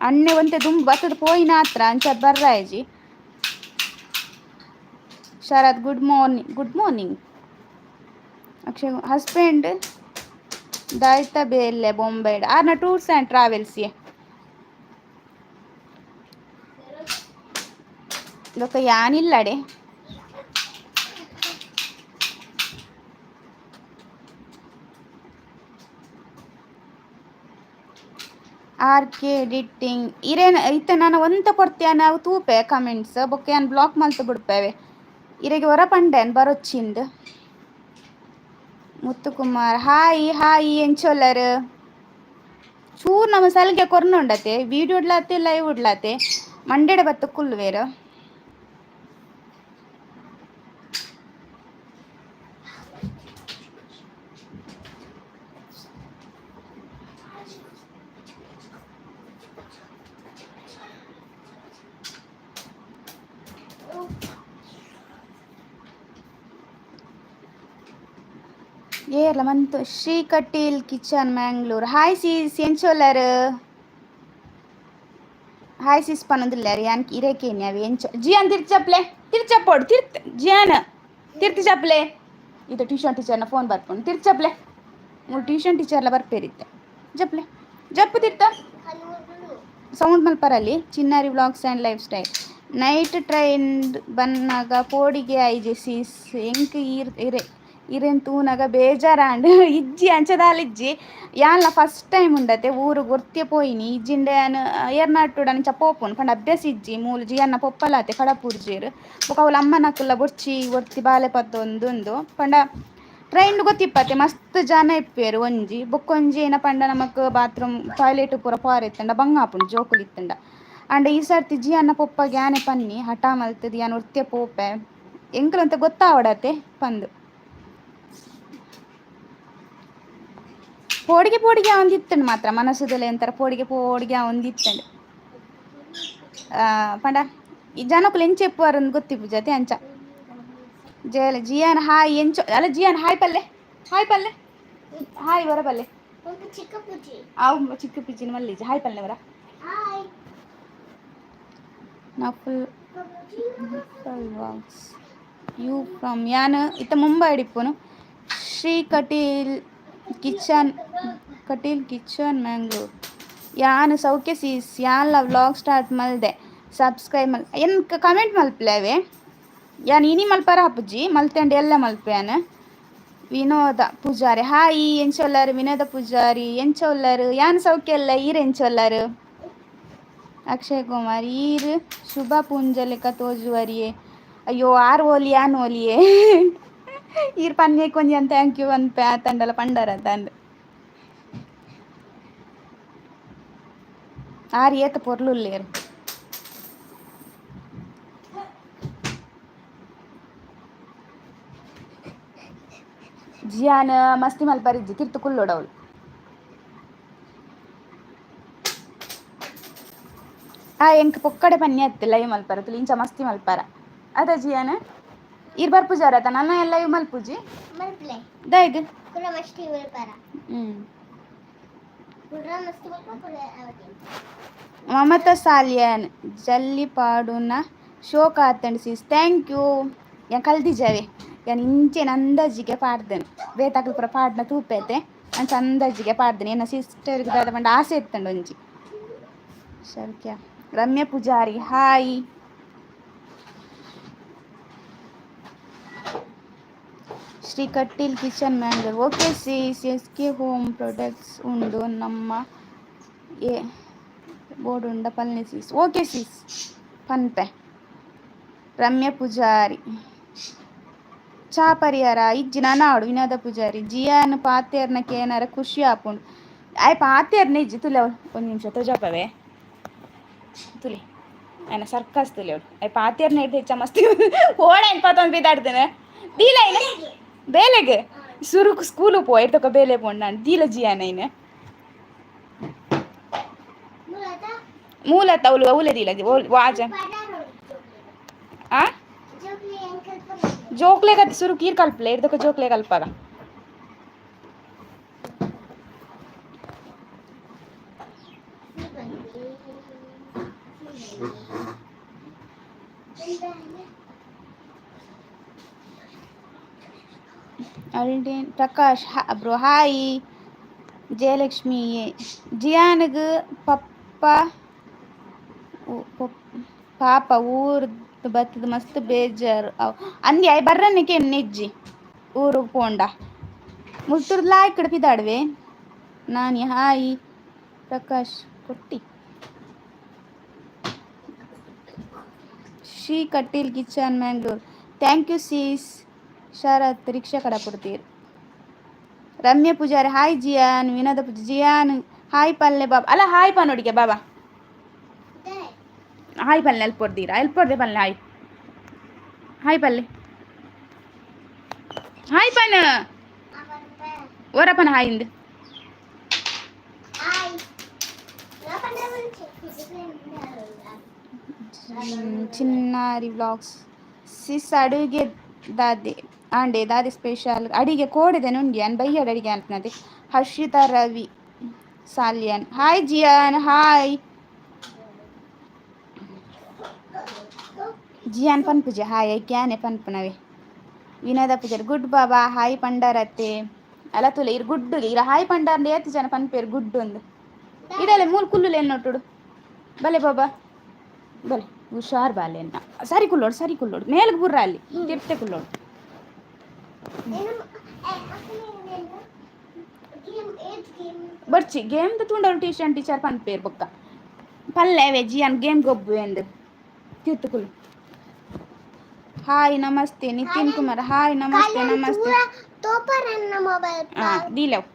ಅಣ್ಣೆ ಒಂತೆ ದುಂಬು ಬತ್ತದ ಪೋಯಿನ ಹತ್ರ ಅಂಚ ಬರ್ರಾಯ್ಜಿ. Sharath good morning. Good morning. Akshay husband ದಾಯ್ತ ಬೇಲೆ ಬೊಂಬೆ ಆರ್ನ tours and travels ಯೆ. ಬೊಕ ಯಾನಿಲ್ಲಡೆ. R K editing ಇರೇನ ಇತ್ತೆ ನಾನು ಒಂತ ಕೊಡ್ತೇನೆ ಅವು ತೂಪೆ ಕಮೆಂಟ್ಸ್ ಬೊಕ್ಕ ಯಾನ್ ಬ್ಲಾಕ್ ಮಲ್ತ್ ಬಿಡ್ಪೇವೆ. ಇರೆಗೆ ಹೊರ ಪಂಡೆನ್ ಬರೊಚ್ಚಿಂದ್. ಮುತ್ತುಕುಮಾರ್ ಹಾಯ್ ಹಾಯ್ ಎಂಚೊಲ್ಲರ್. ಚೂರು ನಮ್ಮ ಸಲ್ಗೆ ಕೊರ್ನುಂಡತೆ ವೀಡಿಯೋ ಉಡ್ಲಾತೆ ಲೈವ್ ಉಡ್ಲಾತೆ ಮಂಡೆಡೆ ಬತ್ತ ಕುಲ್ಲುವೇರು. ಏರ್ಲ ಮಂತು Shri Kateel kitchen Mangalore. Hi sis ಎಂಚೊಲ್ಲರ್. Hi sis ಪನೊಂದುಲ್ಲೆರ್ ಯಾನ್ ಇರೇಕೇನಿ ಅವು ಎಂಚ ಜಿಯಾನ್ ತಿರ್ಚಪ್ಲೆ ತಿರ್ಚಪ್ಪೋಡು ತಿರ್ತ್ ಜಿಯಾನ್ ತಿರ್ತಿ ಚಪ್ಲೆ. ಇದು ಟ್ಯೂಷನ್ ಟೀಚರ್ನ ಫೋನ್ ಬರ್ಪುಂಡು ತಿರ್ಚಪ್ಲೆ ಮೂಲು ಟ್ಯೂಷನ್ ಟೀಚರ್ಲ ಬರ್ಪೇರಿತ್ತೆ ಜಪ್ಲೆ ಜಪ್ಪು ತಿರ್ತ ಸೌಂಡ್ ಮಲ್ಪರಲ್ಲಿ. Chinnari vlogs and life style night train ಬನ್ನಾಗ ಪೋಡಿಗೆ ಐಜೆ ಸಿಸ್ ಎಂಕ್ ಈರ್ ಇರೆ ಇರೆನ್ ತೂನಗ ಬೇಜಾರಾಂಡ್. ಇಜ್ಜಿ ಅಂಚದಾಲ ಇಜ್ಜಿ ಯಾನ್ಲ ಫಸ್ಟ್ ಟೈಮ್ ಉಂಡತೆ ಊರು ಗೊರ್ತ್ಯ ಪೋಯಿನಿ ಇಜ್ಜಿಂಡ ಯಾನ್ ಏರ್ನಾಟುಡು ಅಂಚ ಪೋಪುನು ಪಂಡ ಅಭ್ಯಾಸ ಇಜ್ಜಿ ಮೂಲು ಜಿಯನ್ನ ಪೊಪ್ಪಲಾತೆ ಕಡಪುರ್ಜೆರ್ ಬೊಕ ಅವ್ಲು ಅಮ್ಮನಕುಲ್ಲ ಬೊರ್ಚಿ ಒರ್ತಿ ಬಾಲೆ ಪತ್ತೊಂದುಂದು ಪಂಡ ಟ್ರೈನ್ ಗೊತ್ತಿಪ್ಪತ್ತೆ ಮಸ್ತ್ ಜನ ಇಪ್ಪೇರು ಒಂಜಿ ಬೊಕ್ಕೊಂಜಿ ಏನ ಪಂಡ ನಮಕ್ ಬಾತ್ರೂಮ್ ಟಾಯ್ಲೆಟ್ ಪೂರ ಪಾರ್ ಇತ್ತಂಡ ಬಂಗ ಆಪುಂಡು ಜೋಕುಲು ಇತ್ತಂಡ. ಅಂಡ ಈ ಸರ್ತಿ ಜಿಯನ್ನ ಪೊಪ್ಪಗೆ ಯಾನೆ ಪನ್ನಿ ಹಠ ಮಲ್ತದ್ ಯಾನ್ ಒರ್ತ್ಯ ಪೋಪೆ ಎಂಕುಲಂತ ಗೊತ್ತಾವಡತೆ ಪಂದು. ಪೋಡಿಗೆ ಪೋಡಿಗೆ ಒಂದಿತ್ತಂಡು ಮಾತ್ರ ಮನಸ್ಸುದಲ್ಲ ಎಂತರ ಪೋಡಿಗೆ ಪೋಡಿಗೆ ಒಂದಿತ್ತಂಡು ಪಂಡ ಈ ಜನಕುಲು ಎಂಚ ಇಪ್ಪುವಾರಂದ್ ಗೊತ್ತಿಪ್ಪು ಜತೆ ಅಂಚ. ಜಯಲ ಜಿಯಾನ್ ಹಾಯ್ ಎಂಚ ಅಲ್ಲ ಜಿಯಾನ್ ಹಾಯ್ ಪಲ್ಲೆ ಹಾಯ್ ಪಲ್ಲೆ ಹಾಯ್ ವರ ಪಲ್ಲೆ ಆವು ಚಿಕ್ಕ ಪಿಜ್ಜಿನ ಮಲ್ಲಿಜಿ ಹಾಯ್ ಪಲ್ಲೆ ವರ. ನಫುಲ್ walks you from ಯಾನ್ ಇತ್ತ ಮುಂಬೈ ಇಪ್ಪುನು. Shri Kateel kitchen Kateel kitchen Mangalore. ಯಾನ್ ಸೌಖ್ಯ ಸೀಸ್ ಯಾನ್ಲ ವ್ಲಾಗ್ ಸ್ಟಾರ್ಟ್ ಮಲ್ದೆ ಸಬ್ಸ್ಕ್ರೈಬ್ ಮಲ್ ಎನ್ ಕಮೆಂಟ್ ಮಲ್ಪಲೆ ಅವೇ ಯಾನ್ ಇನಿ ಮಲ್ಪರ ಅಪ್ಪುಜಿ ಮಲ್ತೆಂಡ ಎಲ್ಲ ಮಲ್ಪೆ ಯಾನ್. ವಿನೋದ ಪೂಜಾರಿ ಹಾಯ್ ಎಂಚ ಉಲ್ಲರ್. ವಿನೋದ ಪೂಜಾರಿ ಎಂಚ ಉಲ್ಲರ್. ಯಾನ್ ಸೌಖ್ಯ ಅಲ್ಲ ಈರ್ ಎಂಚ ಉಲ್ಲರ್. ಅಕ್ಷಯ್ ಕುಮಾರ್ ಈರ್ ಶುಭ ಪೂಂಜಲೆಕ ತೋಜುವರಿಯೇ. ಅಯ್ಯೋ, ಆರ್ ಓಲಿ ಆನ್ ಓಲಿಯೇ. ಈರ್ ಪನ್ನೆ ಕೊಂಜಿ ಅಂತ thank you ಅನ್ಪೆ ಆತಂಡಲ ಪಂಡರ ತಂದು. ಆರ್ ಏತ ಪೊರ್ಲುಲ್ಲೇರು. ಜಿಯಾನ್ ಮಸ್ತಿ ಮಲ್ಪರಿಜ್ಜಿ ತಿರ್ತು ಕುಲ್ಲೋಡವಳು. ಆ ಎಂಕ್ ಪೊಕ್ಕಡೆ ಪನ್ನಿ ಅತ್ತೆ ಲೈವ್ ಮಲ್ಪರ ತುಲಿ ಇಂಚ ಮಸ್ತಿ ಮಲ್ಪರ ಅದ ಜಿಯಾನ. ಈರ್ ಬರ್ಪುಜಾರ ಅತ ನನ್ನ ಲೈವ್ ಮಲ್ಪುಜಿ. ಮಲ್ಪ್ಲೆ. ದಾಯಗ್? ಕುಡ ಮಸ್ತಿ ಮಲ್ಪರ. ಕುಡ ಮಸ್ತಿ ಮಲ್ಪ ಕುಡ. ಮಮತಾ ಸಾಲಿಯಾನ್ ಜಲ್ಲಿ ಪಾಡುನ ಶೋಕ ಆತಂಡ್ ಸಿಸ್, thank you. ಯಾನ್ ಕಲ್ದಿಜಾವೆ. ಯಾನ್ ಇಂಚೆನ ಅಂದಾಜಿಗೆ ಪಾಡ್ದೆನು. ಬೇತಾಕಲ್ ಪೂರ ಪಾಡ್ನ ತೂಪೇತೆ, ಅಂಚ ಅಂದಾಜಿಗೆ ಪಾಡ್ದೆನು. ಎನ್ನ ಸಿಸ್ಟರ್ಗೆ ದಾದ ಪಂಡ ಆಸೆ ಇತ್ತಂಡು ಒಂಜಿ ಶರ್ಕ್ಯ. Ramya Pujari hi. Shri Kateel kitchen Mangalore, okay sis. S K home products ಉಂಡು ನಮ್ಮ ಎ ಬೋರ್ಡ್ ಉಂಡ ಪಲ್ನಿ ಸಿಸ್, ಓಕೆ ಸಿಸ್ ಪನ್ಪೆ. ರಮ್ಯ ಪೂಜಾರಿ ಚಾ ಪರಿಹಾರ ಇಜ್ಜಿ ನಾನಾಡು. ವಿನೋದ ಪೂಜಾರಿ ಜಿಯಾನ್ ಪಾತೇರ್ನ ಕೇನರ ಖುಷಿ ಆಪುಂಡು. ಆಯ್ ಪಾತೇರ್ನ ಇಜ್ಜಿ ತುಲೆ. ಒಂದು ನಿಮಿಷ ತೋಜಾಪವೆ ತುಲೆ. ಆಯ್ನ ಸರ್ಕಸ್ ತುಲೆ ಅವಳು. ಆಯ್ ಪಾತೇರ್ನ ಹಿಡ್ದು ಹೆಚ್ಚ ಮಸ್ತಿ ಓಡೈನ್ ಪಾತೊಂದು ಬಿದ್ದಾಡ್ತೇನೆ ದೀಲ. ಐನ ಬೇಲೆಗೆ ಸುರುಕು ಸ್ಕೂಲು ಪೋ ಎರ್ತೊಕ ಬೇಲೆ ಪೋಂಡು ನಾನು ದೀಲ ಜಿಯಾನ ಐನ. ಮೂಲತ. ಮೂಲತ ಅವಳು ಅವಳೆ ದೀಲ ವಾಜ. ಆ ಜೋಕ್ಲಿ ಅಂಕಲ್. ಜೋಕ್ಲೆ ಕತ್ ಸುರು ಕೀರ್ ಕಲ್ಪಲೆ ಇರ್ದಕ ಜೋಕ್ಲೆ ಕಲ್ಪಾಗ. ಅಲ್ಡೇನ್ ಪ್ರಕಾಶ್ ಹಾ ಬ್ರೋ ಹಾಯ್. ಜಯಲಕ್ಷ್ಮಿ ಎ ಜಿಯಾನ್ಗ್ ಪಪ್ಪ ಪಾಪ ಊರ್ದು ಬತ್ತದ ಮಸ್ತ್ ಬೇಜಾರು ಅವ್ ಅಂದ್ಯ. ಆಯ್ ಬರ್ರನ್ನಿಕೆ ನಿಜ್ಜಿ ಊರು ಪೋಂಡ ಮುಲ್ತುರ್ದು ಲಾಯ್ಕ್ ಪಿದಾಡ್ವೆ ನಾನಿ. ಹಾಯ್ ಪ್ರಕಾಶ್ ಕೊಟ್ಟಿ. Shri Kateel kitchen Mangalore, thank you sis. Sharath rickshaw ಕಡಪುಡ್ತೀರ್. ರಮ್ಯ ಪೂಜಾರಿ ಹಾಯ್ ಜಿಯಾನ್. ವಿನೋದ ಪೂಜೆ ಜಿಯಾನ್ ಹಾಯ್ ಪಲ್ಲೆ ಬಾಬಾ. ಅಲ್ಲ ಹಾಯ್ ಪನ್ನೋಡಿಗೆ ಬಾಬಾ. ಹಾಯ್ ಪಲ್ಲೆ ಎಲ್ಪೊರ್ದೀರಾ ಎಲ್ಪೊರ್ದೆ ಪಲ್ಲೆ. ಹಾಯ್ ಹಾಯ್ ಪಲ್ಲೆ ಹಾಯ್ ಪನ್ ಓರಪ್ಪನ ಹಾಯ್ ಇಂದು. ಚಿನ್ನಾರಿ ವ್ಲಾಗ್ಸ್ ಸಿಸ್ ಅಡುಗೆ ದಾದೆ ಆಂಡೆ ದಾದೆ ಸ್ಪೆಷಲ್ ಅಡಿಗೆ ಕೋಡಿದೆ ನುಂಡಿ ಅನ್ ಬೈಯಡ್ ಅಡಿಗೆ ಅನ್ಪನತೆ. ಹರ್ಷಿತಾ ರವಿ Salian hi Ziyan hi. Ziyan ಪನ್ಪುಜೆ hi ಕ್ಯಾನೆ ಪನ್ಪುನವೆ. ವಿನೋದ ಪೂಜಾರಿ ಗುಡ್ ಬಾಬಾ ಹಾಯ್ ಪಂಡಾರತ್ತೆ. ಅಲ್ಲ ತುಲೆ ಇರ್ ಗುಡ್ಡು ಇರ ಹಾಯ್ ಪಂಡಾರ್ಂಡ ಏತ್ ಜನ ಪನ್ಪೇರು ಗುಡ್ ಒಂದು ಇಡಲೆ ಮೂಲು ಕುಲ್ಲುಲೆ ಎನ್ನೊಟ್ಟುಡು. ಬಲೆ ಬಾಬಾ ಬಲೆ ಹುಷಾರ್ ಬಾಲೆ ಎನ್ನ. ಸರಿ ಕುಲ್ಲೋಡು ಸರಿ ಕುಲ್ಲೋಡು ಮೇಲ್ಗೆ ಬುರ್ರ ಅಲ್ಲಿ ತಿರ್ತೆ ಕುಲ್ಲೋಡು. ಬರ್ಚಿ ಗೇಮ್ ತೂಂಡವ್ರು ಟ್ಯೂಷನ್ ಟೀಚರ್ ಪನ್ಪೇರು ಬೊಕ್ಕ ಪಲ್ಲೆ ಜಿಯಾನ್ ಗೇಮ್ ಗೊಬ್ಬು ಎಂದು ತಿರ್ತು ಕುಲ್ಲು. Hi namaste Nitin Kumar hi namaste namaste. ತೋಪರನ್ನ ಮೊಬೈಲ್. ಹಾಂ ದೀಲವ್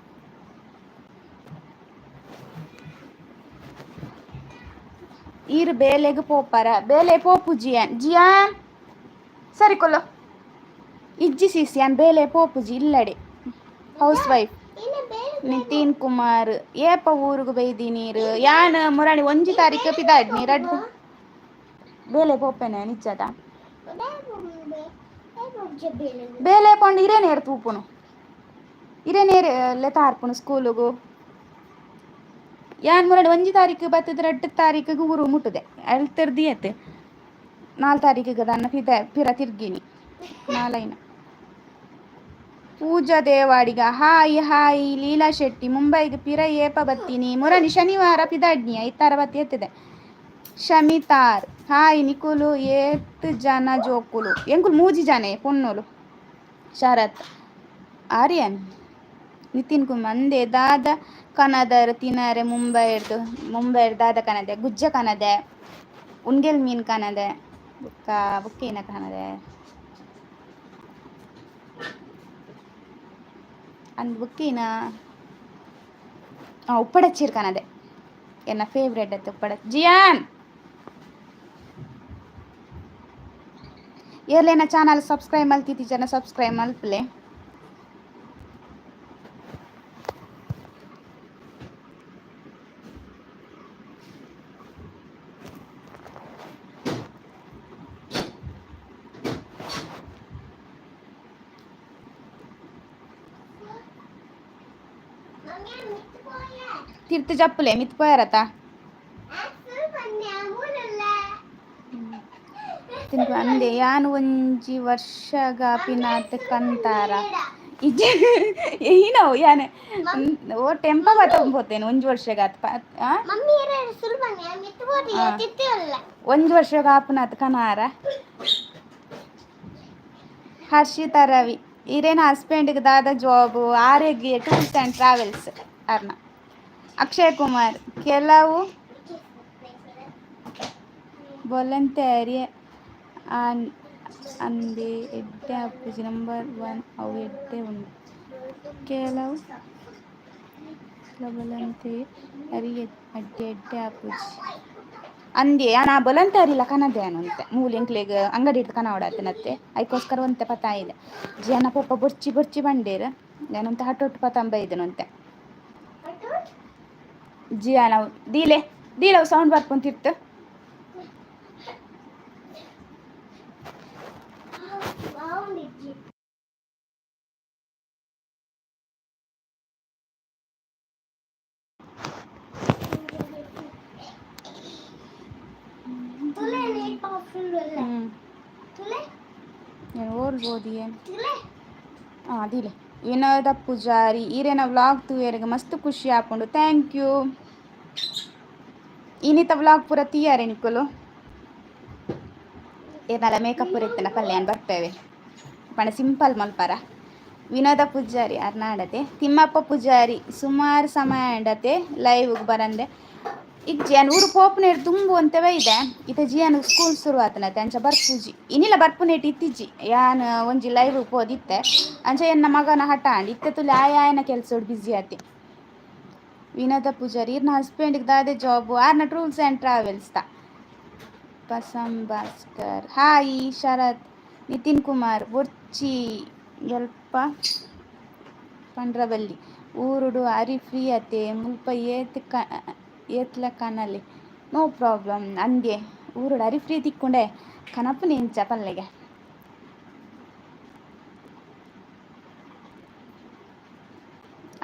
ಈರ್ ಬೇಲೆಗ್ ಪೋಪರ ಬೇಲೆ ಪೋಪು ಜಿಯಾನ್ ಜಿಯಾನ್ ಸರಿ ಕೊಲ್ಲೋ ಇಜ್ಜಿ ಸಿಸ್ ಯಾನ್ ಬೇಲೆ ಪೋಪುಜಿ ಇಲ್ಲಡೆ ಹೌಸ್ ವೈಫ್. ನಿತಿನ್ ಕುಮಾರ್ ಏಪ ಊರುಗು ಬೈದಿ ನೀರು. ಯಾನ್ ಮುರಾಣಿ ಒಂಜಿ ತಾರೀಕು ಪಿದಾಡ್ ನೀರಡ್ ಬೇಲೆ ಪೋಪೆನೆ ನಿಚ್ಚದ ಬೇಲೆ ಪೋಂಡು ಇರೇ ನೇರ್ ತೂಪುನು ಇರೇ ನೇರ್ ಲೆತ ಹಾರ್ಪುನು ಸ್ಕೂಲುಗು. ಯಾನ್ ಮುರಾಣಿ ಒಂಜಿ ತಾರೀಕು ಬತ್ತದ ರಡ್ಡ್ ತಾರೀಕಿಗೆ ಊರು ಮುಟ್ಟುದೆ ಅಲ್ತರ್ದಿ ಅತ್ತೆ ನಾಲ್ ತಾರೀಕಿಗೆ ದನ್ನ ಪಿದ ಪಿರ ತಿರ್ಗಿನಿ ನಾಲೈನ. ಪೂಜಾ ದೇವಾಡಿಗ ಹಾಯ್ ಹಾಯ್. ಲೀಲಾ ಶೆಟ್ಟಿ ಮುಂಬೈಗೆ ಪಿರ ಏಪ ಬತ್ತೀನಿ. ಮುರಾಣಿ ಶನಿವಾರ ಪಿದಾಡ್ನಿ ಐತಾರ ಬತ್ತಿ ಎತ್ತಿದೆ. ಶಮಿತಾರ್ ಹಾಯ್. ನಿಕುಲು ಏತ್ ಜನ ಜೋಕುಲು. ಎಂಕುಲು ಮೂಜಿ ಜನ ಪೊನ್ನುಲು. ಶರತ್ ಆರ್ಯನ್ ನಿತಿನ್ ಕುಮಾರ್ ಅಂದೆ ದಾದ ಕನದರ್ ತಿನಾರೆ ಮುಂಬೈರ್ದು? ಮುಂಬೈರ್ದು ದಾದ ಕನದೆ? ಗುಜ್ಜ ಕನದೆ, ಉನ್ಗೆಲ್ ಮೀನ್ ಕನದೆ, ಬುಕ್ಕ ಬುಕ್ಕೇನ ಕನದೆ ಅಂದ್ ಬುಕ್ಕೇನ ಉಪ್ಪಡಚ್ಚೀರ್ ಕನದೆ. ಎನ್ನ ಫೇವ್ರೇಟ್ ಅತ್ತೆ ಉಪ್ಪಡ. ಜಿಯಾನ್, ಏರ್ಲೇನ ಚಾನಲ್ ಸಬ್ಸ್ಕ್ರೈಬ್ ಮಲ್ತಿತ್ತಿ ಜನ ಸಬ್ಸ್ಕ್ರೈಬ್ ಮಲ್ಪಲೆ. ಮಮ್ಮಿ, ಮಿತ್ತು ಪೋಯೆ. ತಿರ್ತು ಜಪ್ಪುಲೆ, ಮಿತ್ ಪೋಯರತ. ಸುಲ್ ಬನ್ನಿ ಮೂಲಲ್ಲ. ತಿನ್ಕು ಅಂದೆ ಯಾನ್ ಒಂಜಿ ವರ್ಷಗಾಪಿನಾತ್ ಕಂತಾರ ಇಜ್ಜಿ ಏನೋ ಯಾನೆ ಓ ಟೆಂಪ ಬತ್ತೊಂಬೋತೇನೆ ಒಂಜಿ ವರ್ಷಗಾತ್ ಆ. ಮಮ್ಮಿ, ಸುಲ್ ಬನ್ನಿ ಮಿತ್ತು ಪೋಟಿ. ಆ. ತಿತ್ತಿ ಅಲ್ಲ. ಒಂಜಿ ವರ್ಷಗಾಪುನಾತ್ ಕನಾರ. ಹರ್ಷಿತಾ ರವಿ, ಇರೇನ ಹಸ್ಬೆಂಡ್ಗೆ ದಾದ job? Arogya tours and travels ಅರ್ನ. ಅಕ್ಷಯ್ ಕುಮಾರ್, ಕೆಲವು ಬೊಲಂತೇರಿ ಅಂದೆ ಎಡ್ಡೆ ಅಪ್ಪುಜಿ ನಂಬರ್ ಒನ್ ಅವು ಎಡ್ಡೆ ಉಂಡು. ಕೆಲವು ಬೊಲಂತೆ ಅರಿ ಅಡ್ಡೆ ಎಡ್ಡೆ ಆಪುಜಿ ಅಂದೆ. ನಾ ಬೊಲಂತಾರಿಲ್ಲ ಕನದೆ ಅಂತೆ. ಮೂಲು ಎಂಕ್ಲೆಗ್ ಅಂಗಡಿ ಇಟ್ಟು ಕನ ಓಡಾತನತ್ತೆ, ಐಕೋಸ್ಕರ ಒಂತೆ ಪತಾಯಿದೆ. ಜಿಯನ ಪೊಪ್ಪ ಬೊರ್ಚಿ ಬೊರ್ಚಿ ಬಂಡೇರು ಏನಂತ ಹಟೊಟ್ಟು ಪತಂಬ ಇದನಂತೆ. ಜಿಯಾನ ದೀಲೆ ದೀಲವು ಸೌಂಡ್ ಬರ್ಕೊಂತಿತ್ತು. ಬಾವುಂಡಿಜ್ಜಿ. ತುಲೆ ನೀಟ್ ಪವರ್ಫುಲ್ ಅಲ್ಲ. ತುಲೆ. నేను ಓಲ್ಬೋದಿಯೇ. ತುಲೆ. ಹಾಂ, ದೀಲೆ. ವಿನೋದ ಪೂಜಾರಿ, ಈರೇನ ವ್ಲಾಗ್ ತೂಯರಿಗೆ ಮಸ್ತ್ ಖುಷಿ ಆಪುಂಡು. Thank you. ಇನ್ನಿತ ವ್ಲಾಗ್ ಪೂರ ತೀಯಾರೆ ನಿಕ್ಕುಲು. ಏನಲ್ಲ ಮೇಕಪ್ ಪೂರ ಇತ್ತನ ಪಲ್ಯಾನ್ ಬರ್ಪೇವೆ ಪಂಡ ಸಿಂಪಲ್ ಮಲ್ಪಾರ. ವಿನೋದ ಪೂಜಾರಿ ಅರ್ನಾಡತೆ. ತಿಮ್ಮಪ್ಪ ಪೂಜಾರಿ, ಸುಮಾರು ಸಮಯ ಅಂಡತೆ ಲೈವ್ಗೆ ಬರಂದೆ. ಇಜ್ಜಿ, ಯಾನ್ ಊರು ಪೋಪುನೇಟ್ ದುಂಬು ಅಂತವೇ ಇದೆ. ಇತ್ತೆ ಜಿಯಾನ್ ಸ್ಕೂಲ್ ಶುರು ಆತನತೆ, ಅಂಚ ಬರ್ಪುಜಿ. ಇನಿಲ ಬರ್ಪುನೇಟ್ ಇತ್ತಿಜ್ಜಿ. ಯಾನ್ ಒಂಜಿ ಲೈವ್ ಪೋದಿತ್ತೆ, ಅಂಚ ಎನ್ನ ಮಗನ ಹಠ ಅಂಡ್ ಇತ್ತೆ ತುಲೆ ಆಯಾಯನ ಕೆಲ್ಸೋಡು ಬ್ಯುಸಿ ಆತಿ. ವಿನೋದ ಪೂಜಾರಿ, ಇರ್ನ ಹಸ್ಬೆಂಡ್ಗೆ ದಾದೆ ಜಾಬು? ಆರ್ನ ಟೂರ್ಸ್ ಆ್ಯಂಡ್ ಟ್ರಾವೆಲ್ಸ್ ತಾ. ಪಸಂ ಭಾಸ್ಕರ್, ಹಾಯ್ ಶರತ್. ನಿತಿನ್ ಕುಮಾರ್, ಬೊರ್ಚಿ ಎಲ್ಪ ಪಂಡ್ರಬಲ್ಲಿ ಊರುಡು ಅರಿ ಫ್ರೀ ಅತೆ ಮುಲ್ಪ ಏತ್ ಕ ಏತ್ಲ ಕನಲಿ. ನೋ ಪ್ರಾಬ್ಲಮ್ ಅಂದೆ. ಊರುಡು ಅರಿ ಫ್ರೀ ತಿಕ್ಕೊಂಡೆ ಕನಪು ನೆಂಚ ಪಲ್ಲೆಗೆ.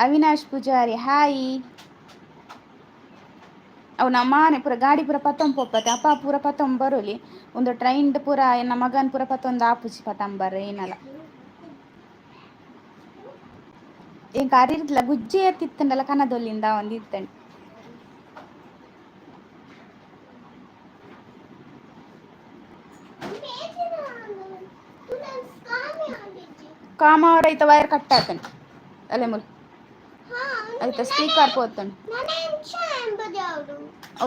ಅವಿನಾಶ್ ಪೂಜಾರಿ, ಹಾಯ್. ಅವು ನಮ್ಮ ಮಾನೆ ಪೂರ ಗಾಡಿ ಪೂರ ಪತ್ತೊಂಬ ಪೋಪತೆ ಅಪ್ಪ ಪೂರ ಪತ್ತೊಂಬ ಬರೋಲಿ. ಒಂದು ಟ್ರೈನ್ ಪೂರ ಎನ್ನ ಮಗನ್ ಪೂರ ಪತ್ತೊಂದು ಆಪುಜಿ ಪತ್ತಂಬರ್ ಏನಲ್ಲ. ಎಂಕ್ ಅರಿರ್ದ್ಲ ಗುಜ್ಜೆ ಎತ್ತಿತ್ತಂಡಲ ಕನದೊಲ್ಲಿಂದ ಒಂದು ಇತ್ತಂಡ್. ಕಾಮ ರೈತ ವೈರ್ ಕಟ್ ಆತಂಡ್ ಅಲೆ ಮುಲ್ ಐತ ಸ್ಪೀಕರ್ ಪೋತಂಡ್.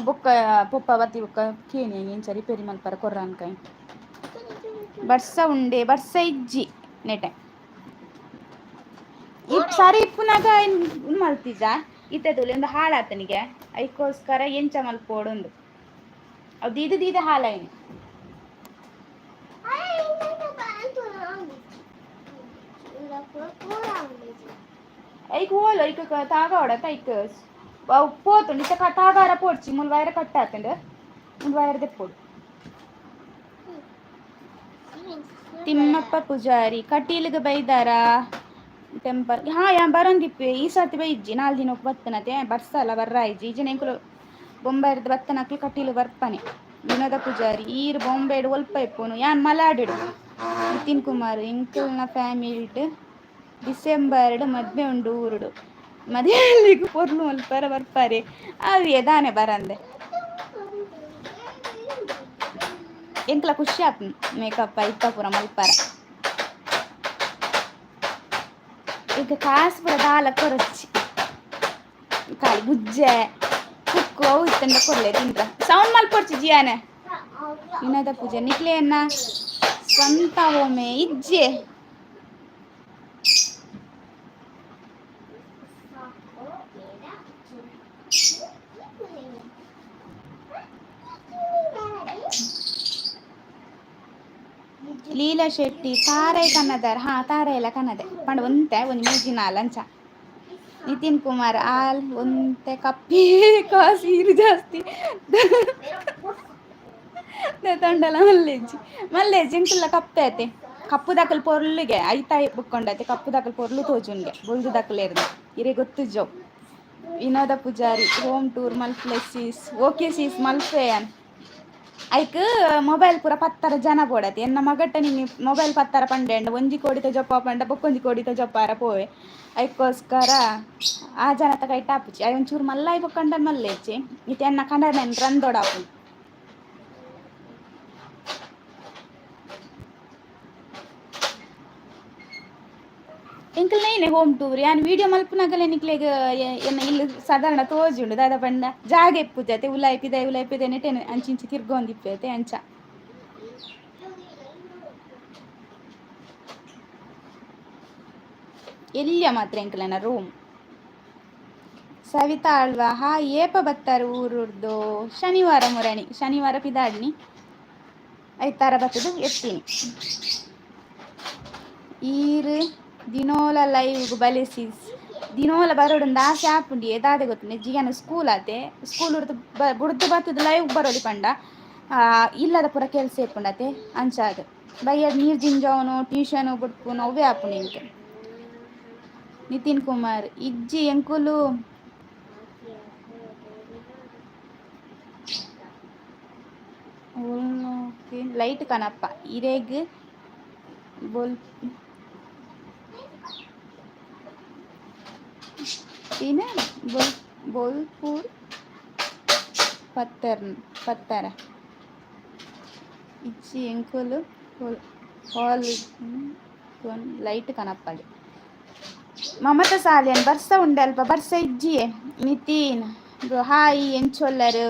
ಬೊಕ್ಕ ಪೊಪ್ಪ ಬತ್ತಿ ಬೊಕ್ಕ ಕೇನಿ ಎಂಚ ರಿಪೇರಿ ಮಲ್ಪರ ಕೊರ್ರಾನ್ ಕೈ. ಬರ್ಸ ಉಂಡೆ? ಬರ್ಸ ಇಜ್ಜಿ ನೆಟೆ. ಇಪ್ ಸರಿ ಇಪ್ಪುನಾಗ ಉಂದು ಮಲ್ತಿಜ. ಇತ್ತೆ ತೂಲೆ ಒಂದು ಹಾಳಾತನಿಗೆ, ಐಕೋಸ್ಕರ ಎಂಚ ಮಲ್ಪೋಡೊಂದು ಅವು ದೀದ ದೀದ ಹಾಳಾಯಿನಿ. ಐಕ್ ಓಲು ಐಕ್ ತಾಗ ಹೊಡತ ಐಕ್ ಅವು ಪೋತುಂಡು. ಇತ್ತೆ ತಾಗಾರ ಪೋಡ್ಚಿ. ಮುಲ್ ವೈರ್ ಕಟ್ ಆತುಂಡು, ಮುಲ್ ವೈರ್ ದೆಪ್ಪೊಡು. ತಿಮ್ಮಪ್ಪ ಪೂಜಾರಿ, ಕಟೀಲ್ಗ್ ಬೈದಾರ ಟೆಂಪಲ್? ಹಾ, ಯಾನ್ ಬರೊಂದಿಪ್ಪೆ. ಈ ಸರ್ತಿ ಬೈಜ್ಜಿ, ನಾಲ್ ದಿನಕ್ಕೆ ಬತ್ತನತೆ. ಬರ್ಸಲ್ಲ ಬರ್ರಾಯಿಜಿ. ಈಜನ ಎಂಕುಲು ಬೊಂಬೈರ್ದ್ ಬತ್ತನಕ್ಲು ಕಟೀಲು ಬರ್ಪನೆ. ವಿನೋದ ಪೂಜಾರಿ, ಈರ್ ಬೊಂಬೆಡ್ ಒಲ್ಪ ಇಪ್ಪುನು? ಯಾನ್ ಮಲಾಡಿಡು. ನಿತಿನ್ ಕುಮಾರ್, ಎಂಕಲ್ನ ಫ್ಯಾಮಿಲಿಡ್ ಡಿಸೆಂಬರ್ಡ್ ಮದ್ಮೆ ಉಂಡು ಊರುಡು. ಮದುವೆಗ್ ಪೊರ್ಲು ಮಲ್ಪರ ಬರ್ಪಾರೆ. ಅವೆ ದಾನೆ ಬರಂದೆ. ಎಂಕ್ಲ ಖುಷಿ ಆಪುಂಡು ಮೇಕಪ್ ಐತ ಪೂರ ಮಲ್ಪರ. ಈಗ ಕಾಸು ಪೂರ ದಾಲ ಕೊರಚ್ಚಿ ಖಾಲಿ ಗುಜ್ಜೆ ಕುಕ್ಕು ಅವು ಇತ್ತಂಡ ಕೊರ್ಲೆ ತಿಂದ್ರ ಸೌಂಡ್ ಮಲ್ಪೊಡ್ಚಿ ಜಿಯಾನೆ. ವಿನೋದ ಪೂಜೆ ನಿಕ್ಲೆಯನ್ನ ಸ್ವಂತ ಒಮ್ಮೆ ಇಜ್ಜೆ. ಲೀಲಾ ಶೆಟ್ಟಿ ತಾರೈ ಕನ್ನದಾರ. ಹಾ, ತಾರೈ ಎಲ್ಲ ಕನ್ನದೆ ಪಂಡ ಒಂತೆ ಒಂಜಿ ಮೂಜಿ ನಾಲ್ ಅಂಚ. ನಿತಿನ್ ಕುಮಾರ್ ಆಲ್ ಒಂತೆ ಕಪ್ಪಿ ಕಾಸು ಇರು ಜಾಸ್ತಿ ತಂಡಲ ಮಲ್ಲೇಜಿ ಮಲ್ಲೇಜಿ ಎಂಕುಲ್ಲ ಕಪ್ಪೆ ಆತೆ. ಕಪ್ಪು ದಾಕಲ್ ಪೊರ್ಲುಗೆ ಐತಾಯಿ ಬುಕ್ಕೊಂಡೈತೆ. ಕಪ್ಪು ದಾಕಲ್ ಪೊರ್ಲು ತೋಜುನ್ಗೆ ಬೊಲ್ದು ದಾಕಲೇರ್ದು ಇರೆ ಗೊತ್ತು ಜೋ. ವಿನೋದ ಪೂಜಾರಿ ಹೋಮ್ ಟೂರ್ ಮಲ್ಪ್ಲೆ ಸೀಸ್. ಓಕೆ ಸೀಸ್, ಮಲ್ಪೆಯನ್. ಐಕ್ ಮೊಬೈಲ್ ಪೂರ ಪತ್ತರ ಜನ ಬೋಡತಿ. ಎನ್ನ ಮಗಟ್ಟ ನಿನ್ನೆ ಮೊಬೈಲ್ ಪತ್ತರ ಪಂಡೆಂಡ ಒಂಜಿ ಕೋಡಿತ ಜೊಪ್ಪ ಪಂಡ ಬೊಕ್ಕೊಂಜಿ ಕೋಡಿತ ಜೊಪ್ಪಾರ ಪೋವೆ. ಐಕ್ಕೋಸ್ಕರ ಆ ಜನತ ಕೈಟ್ ಆಪುಜಿ. I ಒಂಚೂರು ಮಲ್ಲಾಯಿ ಬೊಕ್ಕಂಡ ಮಲ್ಲೇಚಿ ಇತ್ತೆ ಎನ್ನ ಕಂಡನೆನ್ ರಂದೊಡಾಪು. ಎಂಕಲ್ನ ಏನೆ ಹೋಮ್ ಟೂರ್ ಯಾನ್ ವೀಡಿಯೋ ಮಲ್ಪುನಗಲೆ ನಿಕ್ಲೆಗ್ ಎನ್ನ ಇಲ್ಲಿ ಸಾಧಾರಣ ತೋಜುಂಡು. ದಾದ ಪಂಡ ಜಾಗೆ ಇಪ್ಪುಜತೆ. ಉಲಾಯಿ ಪಿದಾಯಿ ಉಲಾಯಿ ಪಿದಾಯಿ ನೆಟೆನೆ ಅಂಚಿಂಚಿ ತಿರ್ಗೊಂದಿಪ್ಪೆತೆ ಅಂಚ. ಎಲ್ಯ ಮಾತ್ರ ಎಂಕಲೆನ ರೂಮ್. ಸವಿತಾ ಆಳ್ವ ಹಾಯ್. ಏಪ ಬತ್ತಾರು ಊರುರ್ದು? ಶನಿವಾರ ಮುರಣಿ, ಶನಿವಾರ ಪಿದಾಡ್ನಿ ಐತಾರ ಬತ್ತದು ಎತ್ತೀನಿ. ಈರ್ ದಿನೋಲ ಲೈವ್ ಬಲೆ ಸೀಸ್. ದಿನೋಲ ಬರೋಡುಂದು ಆಸೆ ಆಪುಂಡಿ ದಾದೆ ಗೊತ್ತುಂಡೆ ಜಿಯಾನ ಸ್ಕೂಲ್ ಆತೆ. ಸ್ಕೂಲ್ ಉರ್ದು ಬುಡ್ದು ಬತ್ತದ ಲೈವ್ ಬರೋಲಿ ಪಂಡ ಇಲ್ಲದ ಪೂರ ಕೆಲಸ ಇಪ್ಪುಂಡತೆ. ಅಂಚಾದ್ ಬಯ್ಯಡ್ ನೀರು ಜಿಂಜಾವನು ಟ್ಯೂಷನ್ ಬುಡ್ಪುನು ಅವೇ ಆಪುಂಡು ಎಂಕ್. ನಿತಿನ್ ಕುಮಾರ್ ಇಜ್ಜಿ ಎಂಕುಲು ಲೈಟ್ ಕನಪ್ಪ ಇರೆಗ್ ಬೊಲ್ ತೀನ ಬೊಲ್ ಬೋಲ್ಪುರ್ ಪತ್ತರ್ ಪತ್ತರ ಇಜ್ಜಿ ಎಂಕುಲು ಹಾಲ್ ಲೈಟ್ ಕನಪ್ಪಗೆ. ಮಮತ ಸಾಲಿಯನ್ ಬರ್ಸ ಉಂಡಲ್ಪ? ಬರ್ಸ ಇಜ್ಜಿಯೇ. Nitin bro hi. ಎಂಚೊಲ್ಲರು?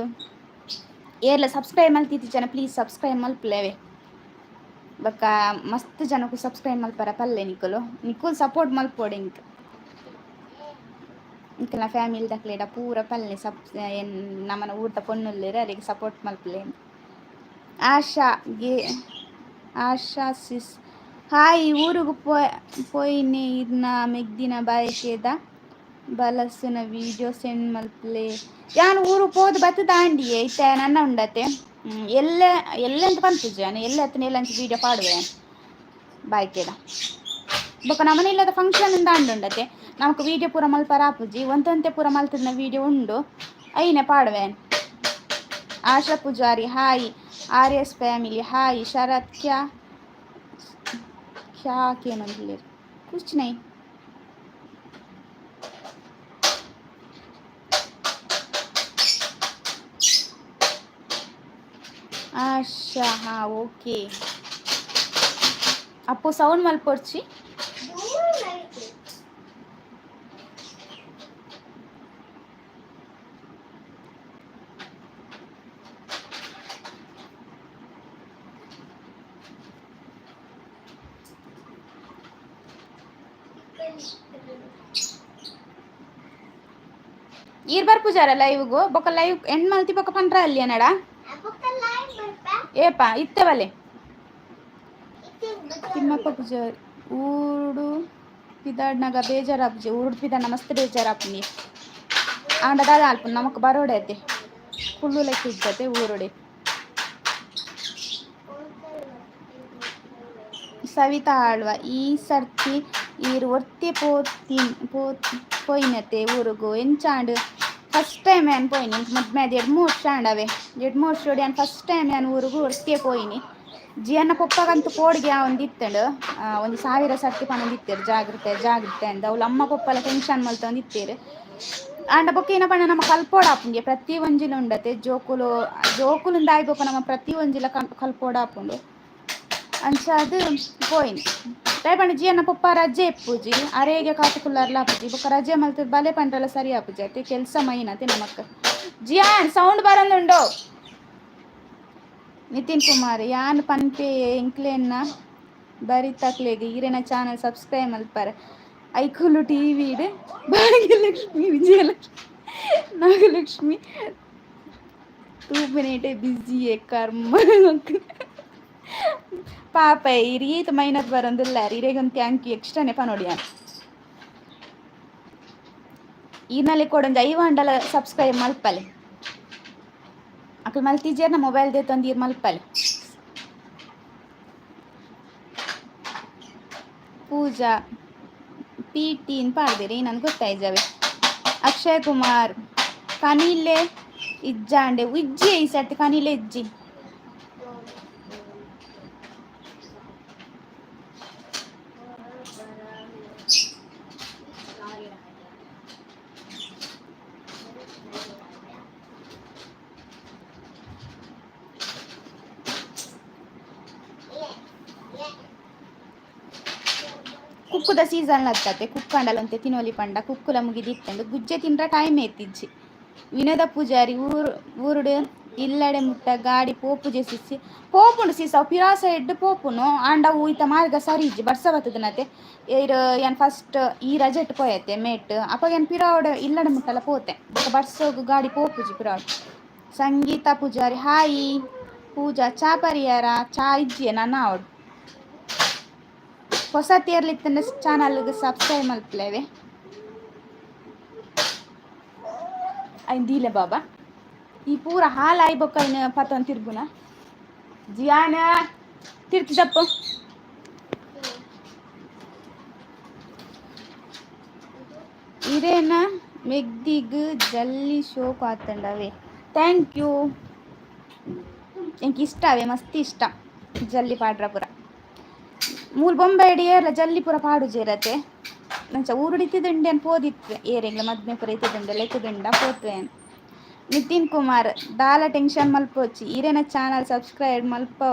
ಏರ್ಲ ಸಬ್ಸ್ಕ್ರೈಬ್ ಮಲ್ತಿತ್ತಿ ಜನ ಪ್ಲೀಸ್ ಸಬ್ಸ್ಕ್ರೈಬ್ ಮಲ್ಪುಲೇವೆ. ಬೊಕ್ಕ ಮಸ್ತ್ ಜನಕ್ಕೂ ಸಬ್ಸ್ಕ್ರೈಬ್ ಮಲ್ಪರ ಪಲ್ಲೆ. ನಿಕುಲು ನಿಕುಲು ಸಪೋರ್ಟ್ ಮಲ್ಪೊಡು ಎಂಕ್. ನಿಕಲ್ನ ಫ್ಯಾಮಿಲಿ ದಕ್ಲೆಡ ಪೂರ ಪಲ್ಲೆ ಸಬ್ ಎನ್ ನಮನ ಊರ್ದ ಪೊಣ್ಣುಲ್ಲೆರ್ ಅರೆಗ್ ಸಪೋರ್ಟ್ ಮಲ್ಪುಲೆ. ಆಶಾ ಗೆ ಆಶಾ ಸಿಸ್ ಹಾಯ್. ಊರುಗು ಪೋಯಿನಿ ಇರ್ನ ಮೆಗ್ದಿನ ಬಯಕೆದ ಬಲಸುನ ವೀಡಿಯೋ ಸೆಂಡ್ ಮಲ್ಪುಲೆ. ಯಾನ್ ಊರು ಪೋದು ಬತ್ತದ ಆಂಡಿಯೇ. ಇತ್ತೆ ನನ್ನ ಉಂಡತೆ ಎಲ್ಲ ಎಲ್ಲ ಅಂತ ಪನ್ಪುಜಿ ಯಾನ್. ಎಲ್ಲ ಅತ್ತನ ಎಲ್ಲ ಅಂಚ ವೀಡಿಯೋ ಪಾಡುವೆ ಬಾಯ್ಕೆದ. ಬೊಕ್ಕ ನಮನ ಇಲ್ಲದ ಫಂಕ್ಷನ್ ಇಂದ ಉಂಡತೆ. ನಮಕ್ ವೀಡಿಯೋ ಪೂರ ಮಲ್ಪರ ಆಪುಜಿ. ಒಂತೊಂತೆ ಪೂರ ಮಲ್ತದ ವೀಡಿಯೋ ಉಂಡು, ಐನೆ ಪಾಡುವೆ. ಆಶಾ ಪೂಜಾರಿ ಹಾಯ್. ಆರ್ ಎಸ್ ಫ್ಯಾಮಿಲಿ ಹಾಯ್. ಶರತ್ ಕ್ಯಾ ಕ್ಯಾ ಕೇನೊಂದಿಲ್ಲೆರ್? कुछ नहीं. ಆಶಾ ಹಾ ಓಕೆ. ಅಪ್ಪು ಸೌಂಡ್ ಮಲ್ಪೊಡ್ಚಿ. ಈರ್ ಬರ್ಪುಜಾರ ಲೈವ್ಗು? ಬೊಕ ಲೈವ್ ಎಂಡ್ ಮಲ್ತಿ ಬೊಕ ಪಂಡ್ರ ಅಲ್ಲಿ ಏನಡ ಏಪ ಇತ್ತೆ ಬಲೆ. ತಿಮ್ಮಪ್ಪ ಪೂಜಾರಿ ಊರುಡು ಪಿದಾಡ್ನಾಗ ಬೇಜಾರಾಪುಜಿ? ಊರುಡು ಪಿದಾಡ್ನ ಮಸ್ತ್ ಬೇಜಾರಾಪುನಿ. ಆಂಡ ದಾದ ಅಲ್ಪ ನಮಕ್ ಬರೋಡೆ ಅತೆ ಕುಳ್ಳು ಲೆಕ್ಕ ಇದ್ದತೆ ಊರುಡೆ. ಸವಿತಾ ಆಳ್ವ ಈ ಸರ್ತಿ ಈರ್ ಒರ್ತಿ ಪೋತಿನ್ ಪೋಯಿನತೆ ಊರುಗು? ಎಂಚಾಂಡ್? ಫಸ್ಟ್ ಟೈಮ್ ಯಾನ್ ಪೋಯಿನಿ. ಮದ್ಮೆ ಆದ್ 2-3 ವರ್ಷ ಆಂಡವೆ. 2-3 ವರ್ಷೋಡು ಯಾನ್ ಫಸ್ಟ್ ಟೈಮ್ ಯಾನ್ ಊರುಗು ಒರ್ತಿಯೇ ಪೋಯಿನಿ. ಜಿಯನ್ನ ಪೊಪ್ಪಗಂತೂ ಪೋಡಿಗೆ ಒಂದಿತ್ತಂಡು ಒಂಜಿ ಸಾವಿರ ಸರ್ತಿ ಪನೊಂದಿತ್ತೆರ್ ಜಾಗ್ರತೆ ಜಾಗ್ರತೆ ಅಂದ್. ಅವ್ಲು ಅಮ್ಮ ಪೊಪ್ಪಲ ಟೆನ್ಷನ್ ಮಲ್ತೊಂದಿತ್ತೆರ್. ಆಂಡ ಬೊಕ್ಕ ಏನ ಪಂಡ ನಮ್ಮ ಕಲ್ಪೋಡಾಪುಂಡು ಪ್ರತಿ ಒಂಜಿಲ ಉಂಡತೆ. ಜೋಕುಲು ಜೋಕುಲು ಆಯಿ ಬೊಕ್ಕ ನಮ್ಮ ಪ್ರತಿ ಒಂಜಿಲ ಕಲ್ಪೋಡಾಪುಂಡು. ಅಂಚಾದ್ ಪೋಯಿನಿ. ದಾಯೆ ಜಿಯನ್ನ ಪೊಪ್ಪ ರಜೆ ಇಪ್ಪುಜಿ ಅರೇಗೆ ಕಾತುಕುಲ್ಲಾರ್ಲ ಆಪುಜಿ ಬೊಕ್ಕ ರಜೆ ಮಲ್ತ್ ಬಲೆ ಪಂಡ್ರಲ ಸರಿ ಆಪುಜಿ ಅತ್ತೆ ಕೆಲಸ ಮೈನ್ ಅತ್ತೆ ನಮಕ್. ಜಿಯಾನ್ ಸೌಂಡ್ ಬರಂದುಂಡು. ನಿತಿನ್ ಕುಮಾರ್ ಯಾನ್ ಪನ್ಪೆ ಎಂಕ್ಲೆನ್ನ ಬರಿತಕ್ಲೆಗ್ ಈರೆನ ಚಾನಲ್ ಸಬ್ಸ್ಕ್ರೈಬ್ ಮಲ್ಪರೆ ಐಕುಲು ಟಿವಿಡ್ ಭಾಗ್ಯಲಕ್ಷ್ಮಿ ವಿಜಯಲಕ್ಷ್ಮಿ ನಾಗಲಕ್ಷ್ಮಿ ತೂಪಿನೇಟೆ ಬ್ಯುಸಿಯೇ ಕರ್ಮ. ಪಾಪ ಈರ್ ಈತ್ ಮೈನತ್ ಬರೊಂದುಲ್ಲಾರ್ ಇರೆಗೊಂದು thank you ಎಕ್ಸ್ಟ್ರಾನೆ ಪನೊಡಿ ಯಾನ್. ಈರ್ನಲೆ ಕೊಡೊಂಜಿ 50 ಆಂಡಲ ಸಬ್ಸ್ಕ್ರೈಬ್ ಮಲ್ಪಲೆ. ಅಕುಲು ಮಲ್ತಿಜೆರ್ನ ಮೊಬೈಲ್ ದೆತ್ತೊಂದು ಈರ್ ಮಲ್ಪಲೆ. ಪೂಜಾ ಪಿ ಟೀನ್ ಪಾಡ್ದೆರ್ ಈ ನನ್ಗೆ ಗೊತ್ತಾಯ್ಜವೆ. ಅಕ್ಷಯ್ ಕುಮಾರ್ ಕನಿಲೆ ಇಜ್ಜಾಂಡೆ ಇಜ್ಜಿ ಈ ಸರ್ತಿ ಕನಿಲೆ ಇಜ್ಜಿ. ಕುಕ್ಕುದ ಸೀಸನ್ ಲತ್ತತೆ ಕುಕ್ಕಂಡಲಂತೆ ತಿನೋಲಿ ಪಂಡ ಕುಕ್ಕುಲ ಮುಗಿದಿತ್ತಂಡು ಗುಜ್ಜೆ ತಿಂಡ್ರ ಟೈಮ್ ಎತ್ತಿಜ್ಜಿ. ವಿನೋದ ಪೂಜಾರಿ ಊರು ಊರುಡು ಇಲ್ಲಡೆ ಮುಟ್ಟ ಗಾಡಿ ಪೋಪುಜೆ ಸಿಸಿ ಪೋಪುಂಡು ಸಿಸ್ ಅವು ಪಿರಾ ಸೈಡ್ ಪೋಪುನು ಆಂಡ ಅವು ಇತ್ತ ಮಾರ್ಗ ಸರಿ ಇಜ್ಜಿ ಬರ್ಸ ಬತ್ತದನತೆ ಇರ್ ಯಾನ್ ಫಸ್ಟ್ ಈ ರಜೆಟ್ ಪೋಯತ್ತೆ ಮೇಟ್ ಅಪಗ ಯಾನ್ ಪಿರಾವಡ ಇಲ್ಲಡೆ ಮುಟ್ಟಲ ಪೋತೆ ಬೊಕ ಬರ್ಸೋಗು ಗಾಡಿ ಪೋಪುಜಿ ಪಿರಾವಡ್. ಸಂಗೀತ ಪೂಜಾರಿ ಹಾಯ್ ಪೂಜಾ ಚಾ ಪರಿಯಾರ ಚಾ ಇಜ್ಜಿಯೆ ನನ ಆವಡ್. ಹೊಸ ತೇರ್ಲಿತ್ತಂಡ ಚಾನಲ್ಗ್ ಸಬ್ಸ್ಕ್ರೈಬ್ ಮಲ್ಪುಲೆವೆ. ಐನ್ ದೀಲೆ ಬಾಬಾ ಈ ಪೂರ ಹಾಲು ಆಯ್ ಬೊಕ್ಕ ಐನ್ ಪತ್ತೊಂದು ತಿರ್ಗುನ ಜಿಯಾನ ತಿರ್ತಿ ದಪ್ಪು. ಇರೇನ ಮೆಗ್ದಿಗ್ ಜಲ್ಲಿ ಶೋಕು ಆತಂಡವೆ. Thank you ಎಂಕ್ ಇಷ್ಟ ಅವೇ ಮಸ್ತ್ ಇಷ್ಟ ಜಲ್ಲಿ ಪಾಡ್ರ ಪೂರ. ಮೂಲು ಬೊಂಬೈಡ್ ಏರ್ಲ ಜಲ್ಲಿ ಪೂರ ಪಾಡುಜೆರತೆ ಅಂಚ ಊರುಡು ಇತ್ತಿದುಂಡೆ ಪೋದಿತ್ವೆ ಏರೆಗ್ಲ ಮದ್ಮೆ ಪೂರ ಇತ್ತಿದುಂಡೆ ಲೆತ್ತುದುಂಡ ಪೋತ್ವೆ. ನಿತಿನ್ ಕುಮಾರ್ ದಾಲ ಟೆನ್ಷನ್ ಮಲ್ಪೊಚ್ಚಿ ಈರೆನ ಚಾನಲ್ ಸಬ್ಸ್ಕ್ರೈಬ್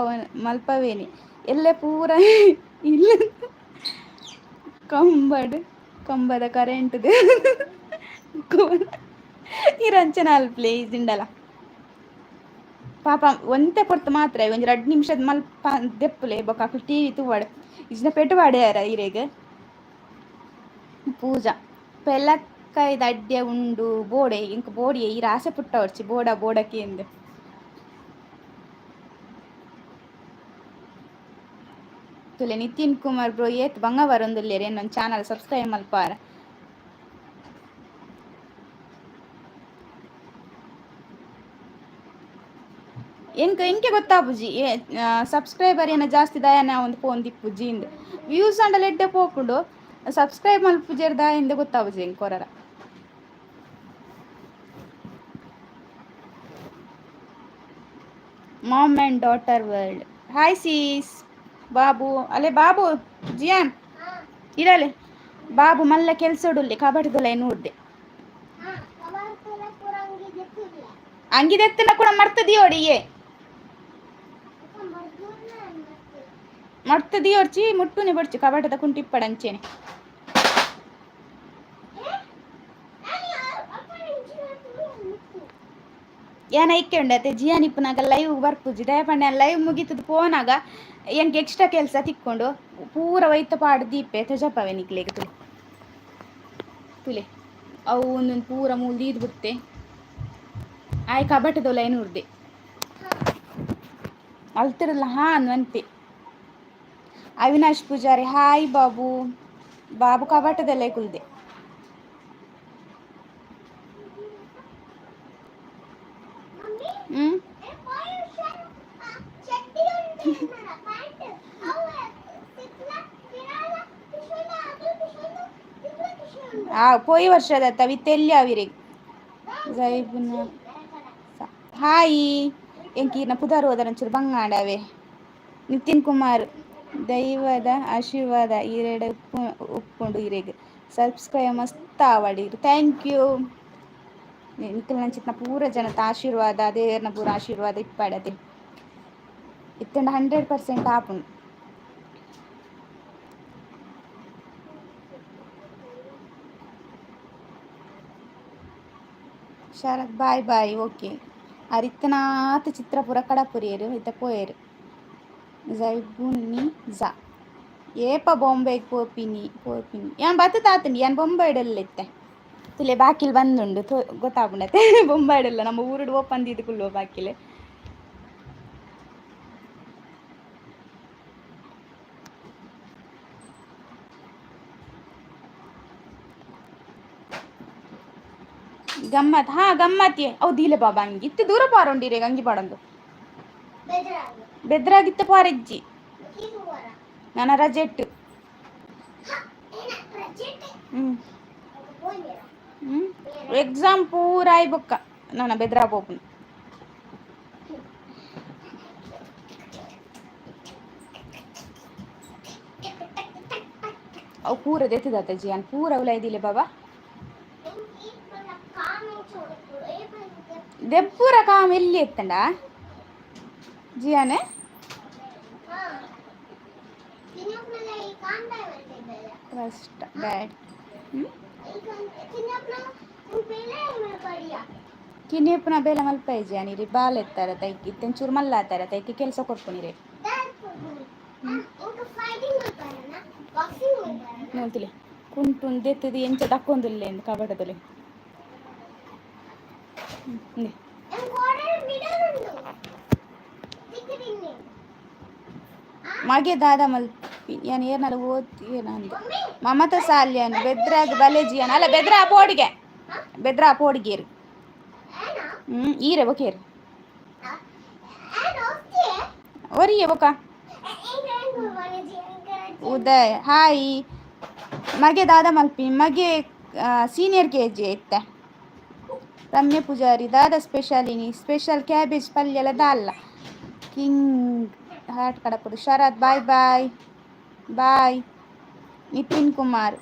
ಮಲ್ಪವೇನಿ ಎಲ್ಲೆ ಪೂರ ಇಲ್ಲ ಕಂಬಡ್ ಕಂಬದ ಕರೆಂಟ್ ಈ ರಂಚನ ಅಲ್ಪ್ಲೆ ಇಜಿಂಡಲ ಪಾಪ ಒಂತೆ ಪೊರ್ತು ಮಾತ್ರ ಒಂಜಿ ರಡ್ಡ್ ನಿಮಿಷದ ಮಲ್ಪ ದೆಪ್ಪುಲೆ ಬೊಕ ಅಕುಲು ಟಿವಿ ತೂವಡ್ ಇಜ್ಜಿಂಡ ಪೆಟ್ಟು ಪಾಡ್ಯಾರ ಇರೆಗ್. ಪೂಜಾ ಪೆಲಕ್ಕಾಯ್ದ ಅಡ್ಡೆ ಉಂಡು ಬೋಡೆ ಎಂಕ್ ಬೋಡಿಯೆ ಈರ್ ಆಸೆ ಪುಟ್ಟವೊಡ್ಚಿ ಬೋಡ ಬೋಡಕೇಂದ್. ತೂಲೆ ನಿತಿನ್ ಕುಮಾರ್ ಬ್ರೋ ಏತ್ ಬಂಗ ಬರೊಂದುಲ್ಲೆರ್ ಎನ್ನೊಂದು ಚಾನಲ್ ಸಬ್ಸ್ಕ್ರೈಬ್ ಮಲ್ಪಾರ. ಎಂಕ್ ಎಂಕೆ ಗೊತ್ತಾಪುಜಿ ಸಬ್ಸ್ಕ್ರೈಬರ್ ಏನ ಜಾಸ್ತಿ ದಾಯನ ಒಂದು ಫೋನ್ ದಿಪ್ಪುಜಿ ಇಂದ್ ವ್ಯೂಸ್ ಆಂಡಲ ಎಡ್ಡೆ ಪೋಪುಂಡು ಸಬ್ಸ್ಕ್ರೈಬ್ ಮಲ್ಪುಜೆರ್ ದಾಯೆಂದ್ ಗೊತ್ತಾಪುಜಿ ಎಂಕ್ ಕೊರರ. Mom and daughter world hi sis Babu ಅಲೆ ಬಾಬು ಜಿಯಾನ್ ಇರಲೆ ಬಾಬು ಮಲ್ಲ ಕೆಲ್ಸೊಡುಲ್ಲೆ ಕಬಡ್ದುಲ ನೂರ್ದೆ ಅಂಗಿದೆತ್ತನ ಕೂಡ ಮರ್ತದಿಯೋಡಿಯೇ ಮರ್ತ ದಿಯೋರ್ಚಿ ಮುಟ್ಟುನೆ ಬೊಡ್ಚಿ ಕಬಟದ ಕುಂಟಿಪ್ಪಡ ಅಂಚೆನೆ. ಯಾನ್ ಐಕೆ ಉಂಡತೆ ಜಿಯಾನ್ ಇಪ್ಪುನಾಗ ಲೈವ್ ಬರ್ಪುಜಿ ದಾಯೆ ಪಂಡ ಲೈವ್ ಮುಗಿತದ ಪೋನಾಗ ಎಂಕ್ ಎಕ್ಸ್ಟ್ರಾ ಕೆಲಸ ತಿಕ್ಕೊಂಡು ಪೂರ ಒಯ್ತ ಪಾಡ್ ದೀಪೆ ತಜಪವೆ ನಿಕ್ಲೆಗ್ ತುಲೆ ತುಲೆ ಅವು ಒಂದೊಂದು ಪೂರ ಮೂಲು ದೀದ್ ಬಿಡ್ತೆ ಆಯ್ ಕಬಟದೊಲ ಉರ್ದೆ ಅಲ್ತಿರಲ್ಲ ಹಾ ಅನ್ವಂತೆ. ಅವಿನಾಶ್ ಪೂಜಾರಿ ಹಾಯ್ ಬಾಬು ಬಾಬು ಕಬಟದಲ್ಲೇ ಕುಲ್ದೆ. ಹ್ಮ್ ಆ ಪೋಯಿ ವರ್ಷದ ವಿತ್ತೆಲ್ಲಿ ಅವಿರಿಗೆ ಜೈಬುನ ಹಾಯ್ ಎಂಕೀರ್ನ ಪುದರ್ ಹೋದರಂಚೂರು ಬಂಗಾಡವೆ. ನಿತಿನ್ ಕುಮಾರ್ ದೈವದ ಆಶೀರ್ವಾದ ಈರೆಡ ಉಪ್ಪು ಉಪ್ಪುಂಡು ಇರೆಗ್ ಸಬ್ಸ್ಕ್ರೈಬ್ ಮಸ್ತ್ ಆವಡ್ thank you. ನಿಕಲ್ನಂಚಿತ್ತಿನ ಪೂರ ಜನತ ಆಶೀರ್ವಾದ ದೇವೆರ್ನ ಪೂರ ಆಶೀರ್ವಾದ ಇಪ್ಪಡತೆ ಇತ್ತಂಡ 100% ಆಪುಂಡು. Sharath, bye bye. ಓಕೆ. ಅರಿತ್ತನಾತ್ ಚಿತ್ರಪುರ ಕಡಪುರಿಯರು ಇತ್ತ ಪೋಯೆರು. ಜೈಬುನಿ ಜಾ, ಏಪ ಬಾಂಬೆಗೆ ಪೋಪಿನಿ? ಪೋಪಿನಿ ಯಾನ್ ಬತ್ತ ತಾತುಂಡು. ಯಾನ್ ಬೊಂಬೈಡಲ್ಲ ಇತ್ತೆ. ತುಲೆ, ಬಾಕಿಲ್ ಬಂದುಂಡು, ತೋ ಗೊತ್ತಾಪುಂಡತೆ. ಬೊಂಬೈಡಲ್ಲ, ನಮ್ಮ ಊರುಡು ಓಪನ್ ದೀದ್ ಕುಲ್ಲುವ ಬಾಕಿಲ್. ಗಮ್ಮತ್, ಹಾ ಗಮ್ಮತ್. ಅವು ದೀಲೆ ಬಾಬಾ, ಅಂಗಿ ಇತ್ತೆ ದೂರ ಪಾರೊಂಡಿರೆ ಅಂಗಿ ಪಾಡೊಂದು. ಬೆದ್ರಾಗಿತ್ತ ಪಾರೆಜ್ಜಿ. ನನ್ನ ರಜೆಟ್ಟು. ಹ್ಞೂ ಹ್ಞೂ ಎಕ್ಸಾಮ್ ಪೂರ ಆಯ್ ಬೊಕ್ಕ ನನ್ನ ಬೆದ್ರಾ ಪೋಪುನು. ಅವು ಪೂರ ದೆತ್ತದಾತ ಜಿಯಾನ್, ಪೂರ ಉಲಾಯ್ದಿಲ್ಲ ಬಾಬಾ. ದೆಪ್ಪೂರ ಕಾಮ್ ಎಲ್ಲಿ ಎತ್ತಂಡ ಜಿಯಾನೆ? ಕಷ್ಟ ಬ್ಯಾಡ್. ಕಿನ್ಯಪ್ಪನ ಬೇಲೆ ಮಲ್ಪೈ ಜಿಯಾನ್. ಇರಿ ಬಾಲ್ ಎತ್ತಾರೆ ತೈಕಿ ಇತ್ತೆಂಚೂರು ಮಲ್ಲ ಆತಾರೆ ತೈಕಿ ಕೆಲಸ ಕೊರ್ಪುನಿರೆ. ನೋಡ್ತಿಲೆ, ಕುಂಟುನ್ ದೆತ್ತದು ಎಂಚ ದಕ್ಕೊಂದುಲ್ಲೆ ಎಂದು ಕಬಟದಲ್ಲಿ. ಇಂದೆ. ಮಗೆ ದಾದ ಮಲ್ಪಿ? ಯಾನ್ ಏರ್ನಲ ಓದ್ತಿ ಅಂದೆ. ಮಮತ ಸಾಲ್ಯಾನ್, ಬೆದ್ರಾಗ್ ಬಲೆ ಜಿಯಾನ್. ಅಲ್ಲ, ಬೆದ್ರಾ ಪೋಡಿಗೆ, ಬೆದ್ರಾ ಪೋಡಿಗೇರು. ಹ್ಮ್ ಈರೆ ಬೊಕೇರು ಒರಿಯೆ ಬೊಕ. ಉದಯ್, ಹಾಯ್. ಮಗೆ ದಾದ ಮಲ್ಪಿ? ಮಗೆ ಸೀನಿಯರ್ ಕೆಜಿ ಇತ್ತೆ. ರಮ್ಯ ಪೂಜಾರಿ, ದಾದ ಸ್ಪೆಷಲ್ ಇನಿ? ಸ್ಪೆಷಲ್ ಕ್ಯಾಬೇಜ್ ಪಲ್ಯಲ ದಾಲ್ಲ. ಕಿಂಗ್ ಹಾರ್ಟ್ ಕಡಪುಡು. Sharath, bye bye bye. Nitin Kumar,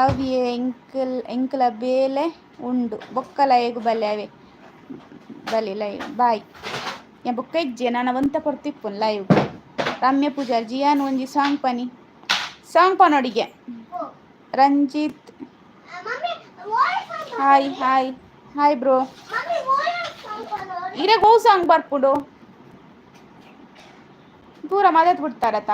ಅವಿಯೇ ಎಂಕಲ್ ಎಂಕಲ ಬೇಲೆ ಉಂಡು, ಬೊಕ್ಕಲ ಏಗು ಬಲ್ಲೆ ಅವೆ ಬಲಿ ಲೈವ್ ಬಾಯ್. ಯಾ ಬೊಕ್ಕ ಇಜ್ಜೆ, ನಾನು ಒಂತ ಪೊರ್ತಿಪ್ಪುನ್ ಲೈವ್. ರಮ್ಯ ಪೂಜಾರಿ, ಜಿಯಾನ್ ಒಂಜಿ ಸಾಂಗ್ ಪನಿ. ಸಾಂಗ್ ಪನೊಡಿಗೆ. Ranjith, hi hi hi bro. ಇರೆ ಗೋ ಸಾಂಗ್ ಬರ್ಪುಡು? ಪೂರ ಮದತ್ ಬಿಡ್ತಾರತ.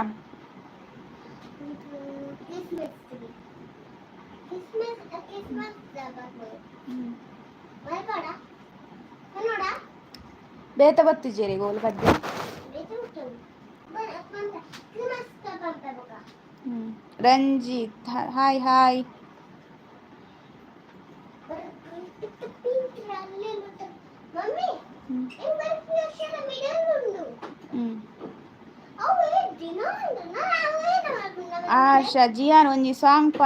ಬೇತ ಬತ್ತಿಜೇರಿ ಗೋಲು ಪದ್ಯ. Ranjith, hi hi. ಆಶಾ, ಜಿಯಾನ್ ಒಂಜಿ ಸಾಂಗ್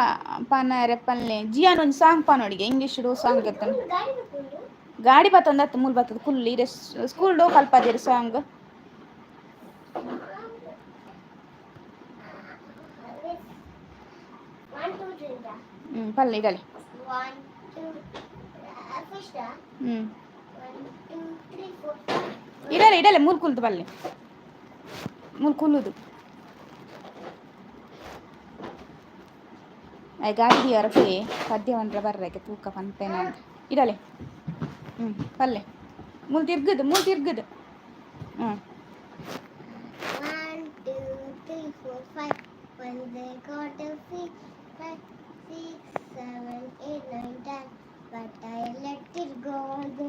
ಪನರೆ ಪನ್ಲೆ. ಜಿಯಾನ್ ಒಂಜಿ ಸಾಂಗ್ ಪನೊಡಿಗೆ, ಇಂಗ್ಲೀಷ್ ಸಾಂಗ್ ಎತ್ತನ. ಗಾಡಿ ಬತ್ತೊಂದತ್ತು ಮೂಲು ಬತ್ತದ ಕುಲ್ಲಿ ಇರೆ ಸ್ಕೂಲ್ ಡೋ ಕಲ್ಪದಿರಿ ಸಾಂಗ್. ಹ್ಮ್ ಪಲ್ಲೆ ಇಡಲೆ. ಹ್ಮ್ ಇಡಲೆ ಇಡಲೆ, ಮೂಲು ಕುಲ್ದು ಬಲ್ಲೆ, ಮೂಲು ಕುಲ್ಲುದು. I ಗಾಡಿ ದಿಯರ ಪೇ ಪದ್ಯವನ್ರ ಬರ್ರಕ್ಕೆ ತೂಕ ಪನ್ಪೇನ ಅಂತ. ಇಡಲೆ. ಪಲ್ಲೆ, ಮೂಲು ತಿರ್ಗದು, ಮೂಲು ತಿರ್ಗದು. ಹ್ಮ್ 1, 2, 3, 4, 5. When they got a fish, 5, 6, 7, 8, 9, 10. But I let it go. The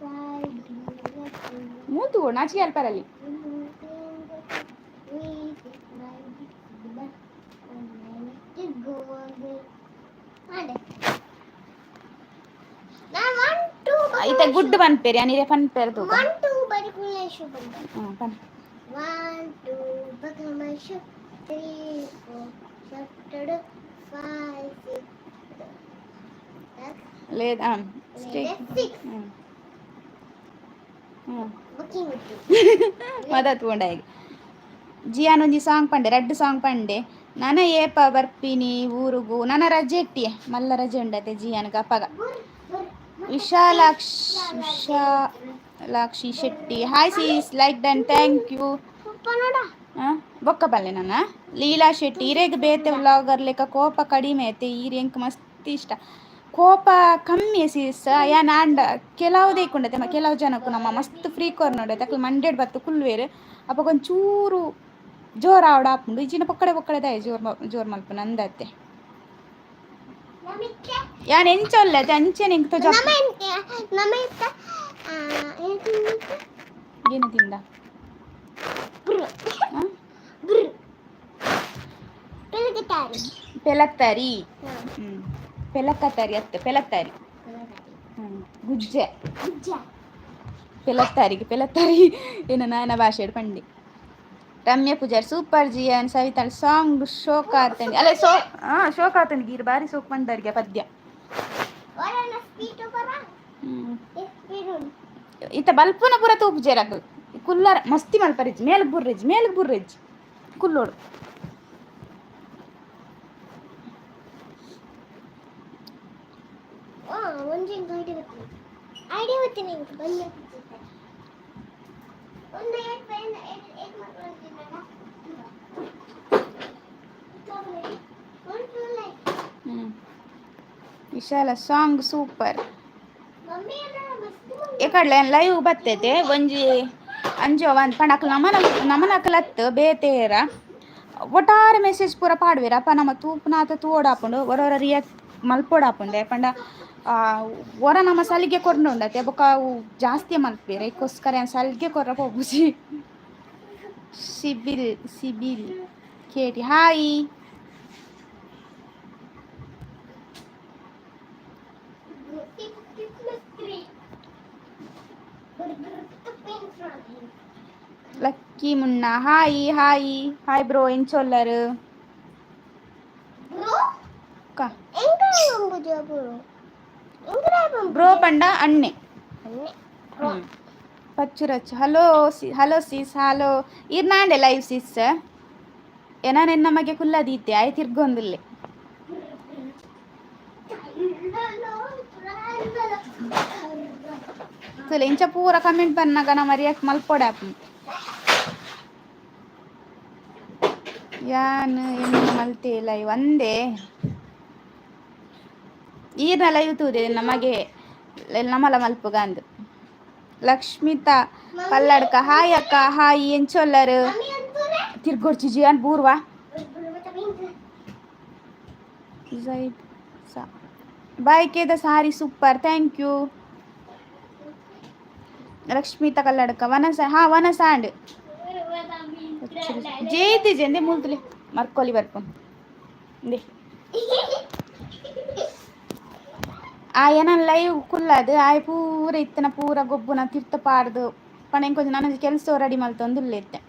side. ಮೂತು ನಾಚಿಕೆ ಅಲ್ಪರಲ್ಲಿ. ಇತ್ತೆ ಗುಡ್ಡು ಪನ್ಪೇರಿ ಅನಿರೆ ಪನ್ಪೇರು ತೂಕ. 1 2 ಬರಿಕುಲೇಶು ಬಂದ. ಹ್ಮ್ ಪನ್. 1 2 ಬಕಮಶು, 3 4 ಸಟ್ಟಡು, 5 6 ಲೇದ. 6. ಹ್ಮ್ ಹ್ಮ್ ಬುಕಿಂಗ್. ಮದತ್ ಪೋಂಡಾಯಿಗ್ ಜಿಯಾನ್ ಒಂಜಿ ಸಾಂಗ್ ಪಂಡೆ, ರಡ್ಡ್ ಸಾಂಗ್ ಪಂಡೆ. ನನ ಏಪ ಬರ್ಪಿನಿ ಊರುಗು? ನನ ರಜೆ ಇಟ್ಟಿಯೆ, ಮಲ್ಲ ರಜೆ ಉಂಡತೆ ಜಿಯಾನ್ಗ ಅಪಗ. Vishalaksha Vishalakshi Shetty, hi sis, like done, thank you. ಬೊಕ್ಕ ಬಲ್ಲೆ ನನ್ನ. ಲೀಲಾ ಶೆಟ್ಟಿ, ಇರೆಗ್ ಬೇತೆ ವ್ಲಾಗರ್ ಲೆಕ್ಕ ಕೋಪ ಕಡಿಮೆ ಐತೆ, ಈರ್ ಎಂಕ್ ಮಸ್ತ್ ಇಷ್ಟ. ಕೋಪ ಕಮ್ಮಿ ಸೀಸ್ ಯಾನ್ ಆಂಡ ಕೆಲವು ದೇಕೊಂಡತೆ ಕೆಲವು ಜನಕ್ಕೂ ನಮ್ಮ ಮಸ್ತ್ ಫ್ರೀ ಕೊರ್ನೋಡೆ ತಕ್ಲು ಮಂಡೇಡ್ ಬತ್ತು ಕುಲ್ವೇರು ಅಪಗ ಒಂಚೂರು ಜೋರ್ ಆವಡ ಆಪುಂಡು ಇಜ್ಜಿನ ಪೊಕ್ಕಡೆ ಪೊಕ್ಕಡೆ ದಾಯ ಜೋರ್ ಜೋರ್ ಮಲ್ಪುನ ಅಂದತ್ತೆ. ಯಾನ್ ಎಂಚ ಉಲ್ಲೆ ಅಂಚೆನೆ ಎಂಕ್ ತೋಜ. ನಮ್ಮ ಇತ್ತ ಏನು ತಿಂದಿತ್ತು? ಏನು ತಿಂದ? ಬ್ರು. ಆ? ಬ್ರು ಪೆಲಕತಾರಿ. ಪೆಲತ್ತರಿ. ಪೆಲಕ್ಕತ್ತರಿ ಅತ್ತೆ ಪೆಲತ್ತರಿ. ಗುಜ್ಜೆ. ಗುಜ್ಜ. ಪೆಲತ್ತಾರಿಗೆ ಪೆಲತ್ತಾರಿ ಏನು ನಾನ ಭಾಷೆ ಪಂಡಿ. ರಮ್ಯ ಪೂಜಾರಿ ಸೂಪರ್ ಜಿಯಾನ್ ಸವಿತಾಳ್ ಸಾಂಗ್ ಶೋಕ ಆತಂಡಿ ಅಲ್ಲ ಸೋ ಹಾ ಶೋಕ ಆತಂಡಿ ಗೀರ್ ಬಾರಿ ಸೋಕ್ ಪಂಡರ್ಗೆ ಪದ್ಯ. ವರನ ಸ್ಪೀಟ್ ಬರ. ಎಸ್ಪಿರುನ್. ಇತ್ತ ಬಲ್ಪುನ ಪೂರ ತೂಪು ಜೇರಕ್ ಕುಲ್ಲರ ಮಸ್ತಿ ಮಲ್ಪರಿಜ್ ಮೇಲ್ಗ್ ಬುರ್ರಿಜ್ ಮೇಲ್ಗ್ ಬುರ್ರಿಜ್ ಕುಲ್ಲೋಡು. ಒಂಜಿ ಐಡಿಯಾ ಗೊತ್ತಿಲ್ಲ, ಐಡಿಯಾ ಗೊತ್ತಿಲ್ಲ ಇಂಕ ಬಂದು ಒಂದು ಏಟ್ ಪೆನ್ ಏಟ್ ಏಟ್ ಮಕ್ಕಳು ಅಂತಿದ್ದಲ್ಲ ಒಂದು ಲೈಕ್. ವಿಶಾಲ ಸಾಂಗ್ ಸೂಪರ್. ಮಮ್ಮಿ ಎಲ್ಲ ಮಸ್ತ್. ಎಕಡ್ಲೆ ಲೈವ್ ಬತ್ತೈತೆ ಒಂಜಿ ಅಂಜೋ ಒಂದ್ ಪಂಡ ಅಕ್ಲು ನಮನ ನಮನಕಲ್ ಅತ್ತು ಬೇತೇರ ಒಟ್ಟಾರೆ ಮೆಸೇಜ್ ಪೂರ ಪಾಡ್ವೇರ ಅಪ್ಪ ನಮ್ಮ ತೂಪುನಾತ ತೂವೊಡಾಪುಂಡು ಒರೊರ ರಿಯಾಕ್ಟ್ ಮಲ್ಪೊಡಾಪುಂಡೆ ಪಂಡ ಒರ ನಮ್ಮ ಸಲಿಗೆ ಕೊರ್ಂಡ ಉಂಡತೆ ಬೊಕ ಅವು ಜಾಸ್ತಿ ಮಲ್ಪೇರ ಐಕೋಸ್ಕರ ಯಾನ್ ಸಲಿಗೆ ಕೊರ್ರ ಪೋಪುಜಿ. CIBIL CIBIL Katie hi. Lucky Munna hi hi hi bro ಎಂಚೊಲ್ಲರು? Bro. ಕ ಎಂಗ್ರ ಬ್ರೋ ಪಂಡ ಅಣ್ಣೆ. ಬ್ರೋ. ಪಚ್ಚುರಚ್ಚು ಹಲೋ ಸಿ ಹಲೋ ಸಿಸ್ ಹಲೋ ಇರ್ನಾಂಡೆ ಲೈವ್ ಸಿಸ್ ಏನಾನ ನಮಗೆ ಕುಲ್ಲದೀತೆ ಆಯ್ ತಿರ್ಗೊಂದಿಲ್ಲೆ. ತುಲೆ ಇಂಚ ಪೂರ ಕಮೆಂಟ್ ಬನ್ನಾಗ ನಮ್ಮ ರಿಯಾಕ್ಟ್ ಮಲ್ಪೊಡೆ ಆಪುಂಡು ಯಾನ್ ಎನ್ನ ಮಲ್ತೆ ಲೈವ್ ಒಂದೇ ಈರ್ನ ಲೈವ್ ತೂದೆ ನಮಗೆ ನಮಲ ಮಲ್ಪುಗ ಅಂದು. ಲಕ್ಷ್ಮಿತಾ ಕಲ್ಲಡ್ಕ ಹಾಯ್ ಅಕ್ಕ ಹಾಯ್ ಎಂಚೊಲ್ಲರು? ಮಮ್ಮಿ ಅಂತೂರೆ. ತಿರ್ಗೊಡ್ಚಿ ಜಿಯಾನ್ ಬೂರ್ವಾ. ಝೈಬ್ ಸಾ ಬಾಯ್ ಕೇದ sorry super thank you. Lakshmitha Kalladka ವನಸ ಹಾ ವನಸ ಆಂಡ್ ಜೇತಿ ಜೆಂದೆ ಮೂಲ್ತುಲೆ ಮರ್ಕೊಲಿ ಬರ್ಪು ಇಂದೆ ಆಯನ ಲೈವ್ ಕುಲ್ಲದು ಆಯ್ ಪೂರ ಇತ್ತನ ಪೂರ ಗೊಬ್ಬುನ ತಿರ್ತ ಪಾಡ್ದು ಪಂಡ ಎಂಕೊಂಜಿ ನನೊಂಜಿ ಕೆಲಸ ರೆಡಿ ಮಲ್ತೊಂದು ಇತ್ತೆ.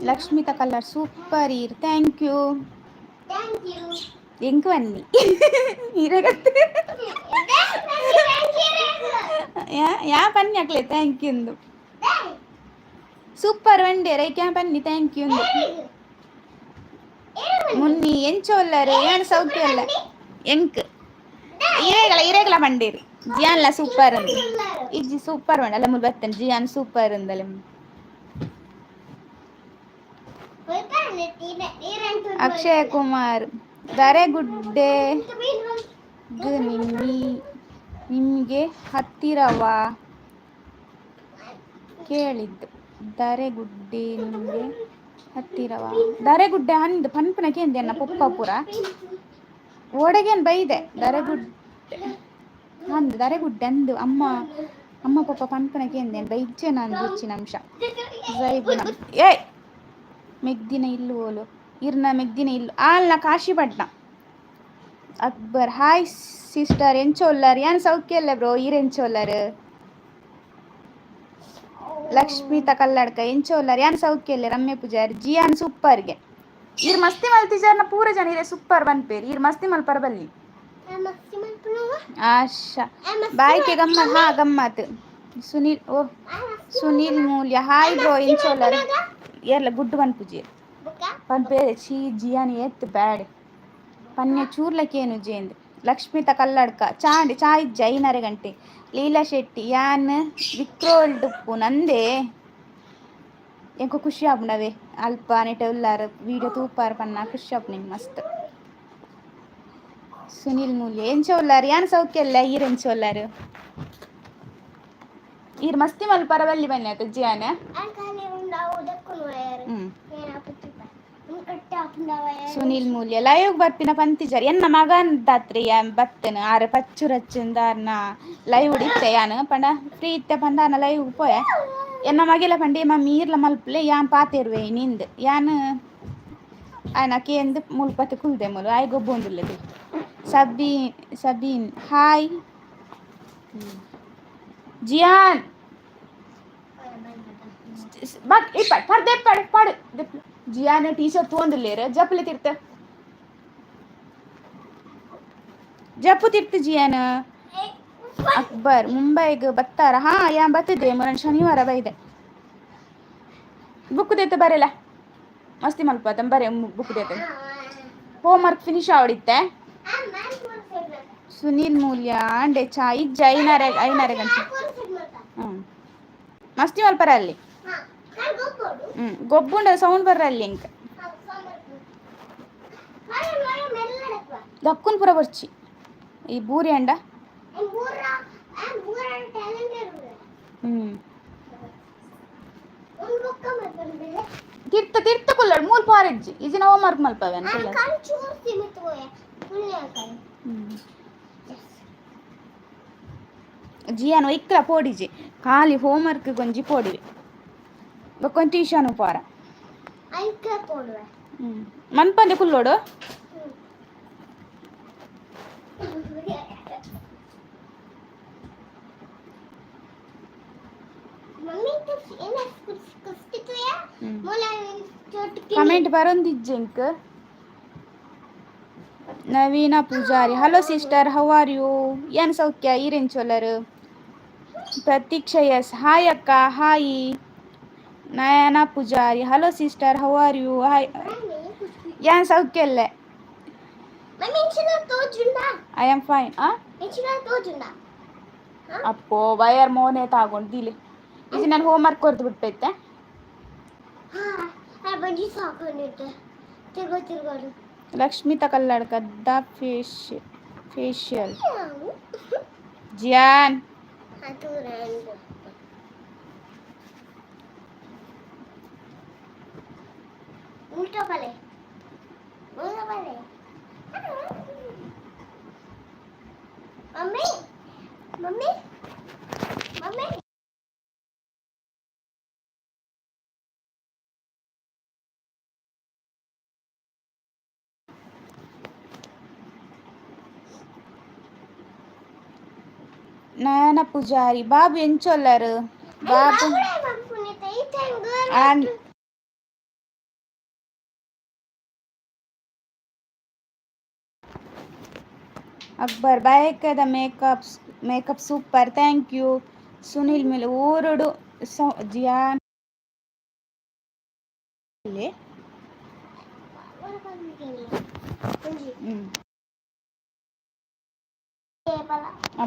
ಲಕ್ಷ್ಮಿತಾ ಕಲ್ಲರ್ ಸೂಪರ್ ಈರ್ thank you. Thank you. ಎಂಕ್ ಬನ್ನಿ ಈರೆಗತ್ತೆ ಯಾ ಯಾ ಬನ್ನಿ ಅಕ್ಲೆ thank you ಇಂದು ಸೂಪರ್ ವಂಡೆ ರೈಕ್ಯಾ ಬನ್ನಿ thank you ಇಂದು. ಮುನ್ನಿ ಎಂಚೊಲ್ಲರು? ಏನ್ ಸೌಖ್ಯ ಅಲ್ಲ ಎಂಕ್ ಇರೇಗಲ ಇರೇಗಲ ಬಂಡೀರಿ ಜಿಯಾನ್ಲ ಸೂಪರ್ ಅಂದು ಇಜ್ಜಿ ಸೂಪರ್ ಬಂಡ ಅಲ್ಲ ಮುಲ್ ಬತ್ತನ್ ಜಿಯಾನ್ ಸೂಪರ್ ಅಂದಲೆ. ಅಕ್ಷಯ್ ಕುಮಾರ್ ದರೆಗುಡ್ಡೆ ನಿಮ್ಮಿ ನಿಮಗೆ ಹತ್ತಿರವಾ ಕೇಳಿದ್ದು ದಾರೆಗುಡ್ಡೆ ನಿಮಗೆ ಹತ್ತಿರವಾ ದಾರೆಗುಡ್ಡೆ ಅಂದ್ ಪನ್ಪುನ ಕೇಂದೆ ಅನ್ನ ಪೊಪ್ಪ ಪೂರ ಓಡೆಗೇನು ಬೈದೆ ದಾರೆಗುಡ್ಡೆ ಅಂದ್ ದಾರೆಗುಡ್ಡೆ ಅಂದು ಅಮ್ಮ ಅಮ್ಮ ಪಪ್ಪ ಪನ್ಪುನ ಕೇಂದೆ ಬೈಜ್ಜೆ ನಾನು ಹೆಚ್ಚಿನ ಅಂಶ ಜೈಬುನ ಏಯ್ ಮೆಗ್ದಿನ ಇಲ್ಲು ಓಲು ಇರ್ನ ಮೆಗ್ದಿನ ಇಲ್ಲು ಆಲ್ನ ಕಾಶಿಪಟ್ನ. ಅಕ್ಬರ್ ಹಾಯ್ ಸಿಸ್ಟರ್ ಎಂಚೊಲ್ಲರ್? ಯಾನ್ ಸೌಖ್ಯ ಅಲ್ಲ ಬ್ರೋ ಈರ್ ಎಂಚೊಲ್ಲರ್? ಲಕ್ಷ್ಮಿತಾ ಕಲ್ಲಡ್ಕ ಎಂಚೊಲ್ಲರ್? ಯಾನ್ ಸೌಖ್ಯ ಇಲ್ಲ. ರಮ್ಯ ಪೂಜಾರಿ ಜಿಯಾನ್ ಸೂಪರ್ಗೆ ಈರ್ ಮಸ್ತಿ ಮಲ್ತಿಜಾರ್ನ ಪೂರ ಜನ ಇರೆ ಸೂಪರ್ ಪನ್ಪೇರು ಈರ್ ಮಸ್ತಿ ಮಲ್ಪರ ಬಲ್ಲಿ. ಆಶಾ ಬಾಯ್ಕೆ ಗಮ್ಮತ್ ಹಾ ಗಮ್ಮತ್. ಸುನೀಲ್ ಓ ಸುನೀಲ್ ಮೂಲ್ಯ ಹಾಯ್ ಬ್ರೋ ಎಂಚೊಲ್ಲರ್? ಏರ್ಲ ಗುಡ್ಡು ಪನ್ಪುಜಿ ಪನ್ಪೆ ಚೀ ಜಿಯಾನ್ ಏತ್ ಬ್ಯಾಡ್ ಪನ್ಯ ಚೂರ್ಲಕ್ಕೇನು ಜೇಂದ್. ಲಕ್ಷ್ಮಿತ ಕಲ್ಲಡ್ಕ ಚಾಂಡ್ ಚಾ ಇಜ್ಜ ಐನರೆ ಗಂಟೆ. ಲೀಲಾ ಶೆಟ್ಟಿ ಯಾನ್ ವಿಕ್ರೋಲ್ಡ್ ಉಪ್ಪು ನಂದೇ ಎಂಕು ಖುಷಿ ಆಪುಂಡವೆ ಅಲ್ಪ ನೆಟ ಉಲ್ಲಾರ ವೀಡಿಯೋ ತೂಪಾರ ಪನ್ನ ಖುಷಿ ಆಪುಂಡು ಮಸ್ತ್. ಸುನಿಲ್ ಮೂಲ್ಯ ಎಂಚ ಉಲ್ಲಾರು? ಯಾನ್ ಸೌಖ್ಯ ಅಲ್ಲ. ಈರ್ ಎಂಚ ಉಲ್ಲಾರು? ಈರ್ ಮಸ್ತಿ ಮಲ್ಪರ ಬಲ್ಲಿ ಬನ್ನಿ ಆತ ಜಿಯಾನ. ಸುನಿಲ್ ಮೂಲ್ಯ ಲೈವ್ ಬರ್ಪಿನ ಪಂತಿಜಾರ್. ಎನ್ನ ಮಗನ್ ದಾತ್ರಿ ಯಾನ್ ಬತ್ತನ ಆರೆ ಪಚ್ಚು ರಚ್ಚುಂದಾರ್ನ ಲೈವ್ ಇತ್ತೆ. ಯಾನ್ ಪಂಡ ಫ್ರೀ ಇತ್ತೆ ಪಂಡ ಆರ್ನ ಲೈವ್ ಪೋಯೆ. ಎನ್ನ ಮಗೆಲ ಪಂಡೆ ಮಮ್ಮಿ ಈರ್ಲ ಮಲ್ಪಲೆ, ಯಾನ್ ಪಾತೆರುವೆ ನಿಂದ್. ಯಾನ್ ಆಯ್ನ ಕೇಂದ್ ಮುಲ್ಪತಿ ಕುಲ್ದೆ ಮುಲು ಆಯ್ ಗೊಬ್ಬೊಂದುಲ್ಲೆದು. ಸಬೀ ಸಬೀನ್ ಹಾಯ್. ಜಿಯಾನ್ ಬಕ್ ಇಪ್ಪಡ್ ಪರ್ದೆ ಪಡ್ ಪಡ್. ಜಿಯಾನ್ ಟೀಚರ್ ತೂವೊಂದುಲ್ಲೆರ್. ಜಪ್ಪುಲೆ ತಿರ್ತ್, ಜಪ್ಪು ತಿರ್ತ್ ಜಿಯಾನ್. ಅಕ್ಬರ್ ಮುಂಬೈಗ್ ಬತ್ತಾರ? ಹಾ, ಯಾನ್ ಬತ್ತಿದ್ದೆ ಮೊನ್ನೆ ಶನಿವಾರ ಬೈದೆ. ಬುಕ್ ದೇತ ಬರೆಲ. ಮಸ್ತಿ ಮಲ್ಪ ಬರೆ. ಬುಕ್ ದೇತ ಹೋಮ್ ವರ್ಕ್ ಫಿನಿಶ್ ಆವಡಿತ್ತೆ. ಸುನೀಲ್ ಮೂಲ್ಯ ಅಂಡೆ ಚಾ ಇಜ್ಜ? ಐನಾರೆ ಐನಾರೆ ಗಂಟೆ. ಹ್ಞೂ, ಮಸ್ತಿ ಮಲ್ಪರ ಅಲ್ಲಿ. ಹ್ಞೂ, ಗೊಬ್ಬುಂಡ ಸೌಂಡ್ ಬರ್ರ ಅಲ್ಲಿ. ಇಂಕ ದಕ್ಕುನ್ ಪೂರ ಬರ್ಚಿ ಈ ಬೂರಿ ಅಂಡ. ಹ್ಞೂ, ತಿರ್ತ ತಿರ್ತ ಕುಲ್ಲಡ್ ಮೂಲ್ ಪಾರಿಜ್ಜಿ ಇಜಿನ ಹೋಮ್ ವರ್ಕ್ ಮಲ್ಪವೆ. ಜಿಯಾನ್ ಒಯ್ಕ್ಲ ಪೋಡಿಜಿ. ಖಾಲಿ ಹೋಮ್ ವರ್ಕ್ ಗೊಂಜಿ ಪೋಡಿವೆ, ಬೊಕ್ಕೊಂಜಿ ಟ್ಯೂಷನ್ ಪೋರ. ಹ್ಞೂ, ಮನ್ಪಂದೆ ಕುಲ್ಲೋಡು. ಕಮೆಂಟ್ ಬರೊಂದಿಜ್ಜೆಂಕ್. Naveena Poojary hello sister, how are you? ಏನ್ ಸೌಖ್ಯ. ಈರೆಂಚೊಲ್ಲರು? ಪ್ರತೀಕ್ಷಾ ಎಸ್ ಹಾಯ್ ಅಕ್ಕ. Hi. Nayana Poojary hello sister, how are you? Hi. ಯಾನ್ ಸೌಖ್ಯ ಅಲ್ಲೇ. I am fine. ಆ ಅಪ್ಪೋ ವಯರ್ ಮೋನೆ ತಾಗೊಂಡು ದಿಲೆ. ಇದು ನಾನು ಹೋಮ್ ವರ್ಕ್ ಕೊರ್ದು ಬಿಟ್ಟೈತೆ. Lakshmita Kalladka the facial Jian. Mummy mummy mummy. Nayana Poojary Babu ಎಂಚೊಲ್ಲರು Babu? Akbar ಬಯಕದ makeup makeup super, thank you. Sunil ಮೇಲೆ ಊರುಡು ಜಿಯಾನ್.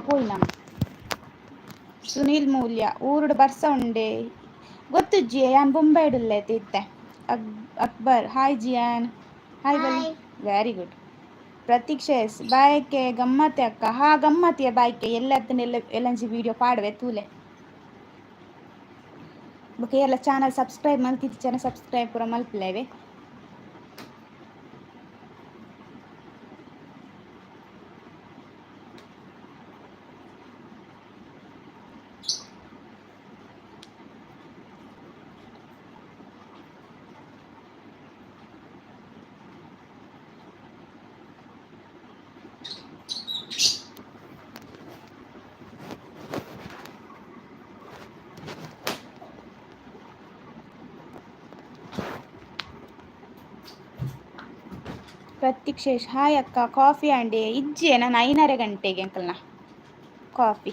ಪೋಯಿನ ಸುನಿಲ್ ಮೂಲ್ಯ ಊರುಡು ಬರ್ಸ ಉಂಡೆ? ಗೊತ್ತು ಜಿಯಾನ್, ಬೊಂಬೈಡುಲ್ಲೆ ಇತ್ತೆ. ಅಕ್ಬರ್ ಹಾಯ್ ಜಿಯಾನ್. ಹಾಯ್ ಬಲಿ. Very good. Pratiksha S ಬಾಯಕ್ಕೆ ಗಮ್ಮತ್ತೆ ಅಕ್ಕ. ಹಾ, ಗಮ್ಮತ್ತಿಯ ಬಾಯ್ಕೆ ಎಲ್ಲ ಎಲ್ಲ ಎಲ್ಲಂಜಿ ವಿಡಿಯೋ ಪಾಡುವೆ ತೂಲೆ. ಬೊಕ ಎಲ್ಲ ಚಾನಲ್ ಸಬ್ಸ್ಕ್ರೈಬ್ ಮಲ್ತಿತ್ತು ಚಾನಲ್ ಸಬ್ಸ್ಕ್ರೈಬ್ ಪೂರ ಮಲ್ಪುಲೇವೆ. ಪ್ರತೀಕ್ಷೇಶ್ ಹಾಯ್ ಅಕ್ಕ. ಕಾಫಿ ಅಂಡಿ? ಇಜ್ಜೆ, ನಾನು ಐನರೆ ಗಂಟೆಗೆ ಅಂಕಲ್ನ ಕಾಫಿ.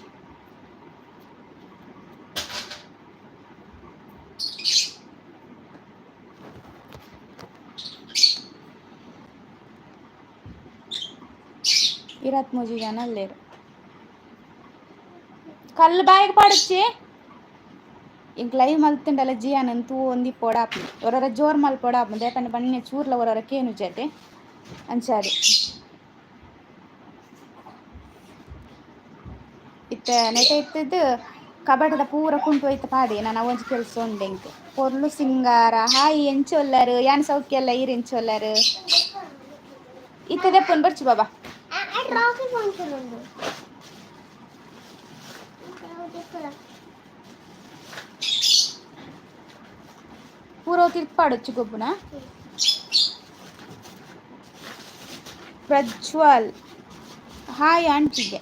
ಇರತ್ಮೂಜಿ ಜನ ಅಲ್ಲೇರು. ಕಲ್ಲು ಬಾಯಿಗೆ ಪಾಡಚ್ಚಿ. ಇಂಕ್ ಲೈವ್ ಮಲ್ತಿಂಡಲ ಜಿಯಾನ್ ತೂ ಒಂದಿ ಪೋಡಾಪುಂಡು. ಒರೊರ ಜೋರ್ ಮಲ್ಪೊಡಾಪುಂಡು. ದೇಪಂಡ ಬಣ್ಣೆ ಚೂರ್ಲ ಒರೊರ ಕೇನು ಜತೆ ಅಂಚಾದೆ. ಇತ್ತೆ ನೆಟ ಇತ್ತದ್ದು ಕಬಟದ ಪೂರ ಕುಂಟು ಹೋಯ್ತು ಪಾಡಿ ನಾನು ಒಂಜಿ ಕೆಲಸ ಉಂಡು ಎಂಕ್. ಪೊರ್ಲು ಸಿಂಗಾರ ಹಾಯ್ ಎಂಚೊಲ್ಲರು ಯಾನ್ ಸೌಖ್ಯ ಎಲ್ಲ ಈರ್ ಎಂಚೊಲ್ಲರು ಇತ್ತೆ ದೆಪ್ಪೊನ್ ಬರ್ಚು ಬಾಬಾ. ರಾಕೆಟ್ ಉಂಟು. ಪೂರ ತಿರ್ಪಾಡೊಚ್ಚು ಗೊಬ್ಬುನ. ಪ್ರಜ್ವಲ್ ಹಾಯ್ ಆಂಟಿಗೆ.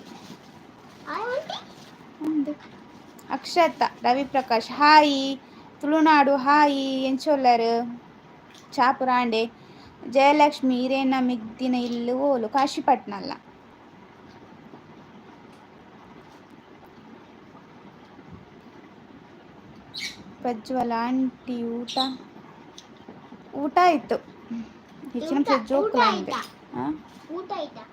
ಒಂದು ಅಕ್ಷತಾ ರವಿಪ್ರಕಾಶ್ ಹಾಯ್ ತುಳುನಾಡು ಹಾಯ್ ಎಂಚೊಲ್ಲರು ಚಾಪುರಾಂಡೆ ಜಯಲಕ್ಷ್ಮಿ ಇರೇನ ಮಿಗ್ದಿನ ಇಲ್ಲು ಓಲು ಕಾಶಿಪಟ್ನಲ್ಲ. ಪ್ರಜ್ವಲ್ ಆಂಟಿ ಊಟ ಊಟ ಆಯಿತು ಹೆಚ್ಚಿನ ಊಟ ಜೋಕುಲ ಆಯ್ತಾ? ಹಾಂ. ಊಟ ಆಯ್ತಾ?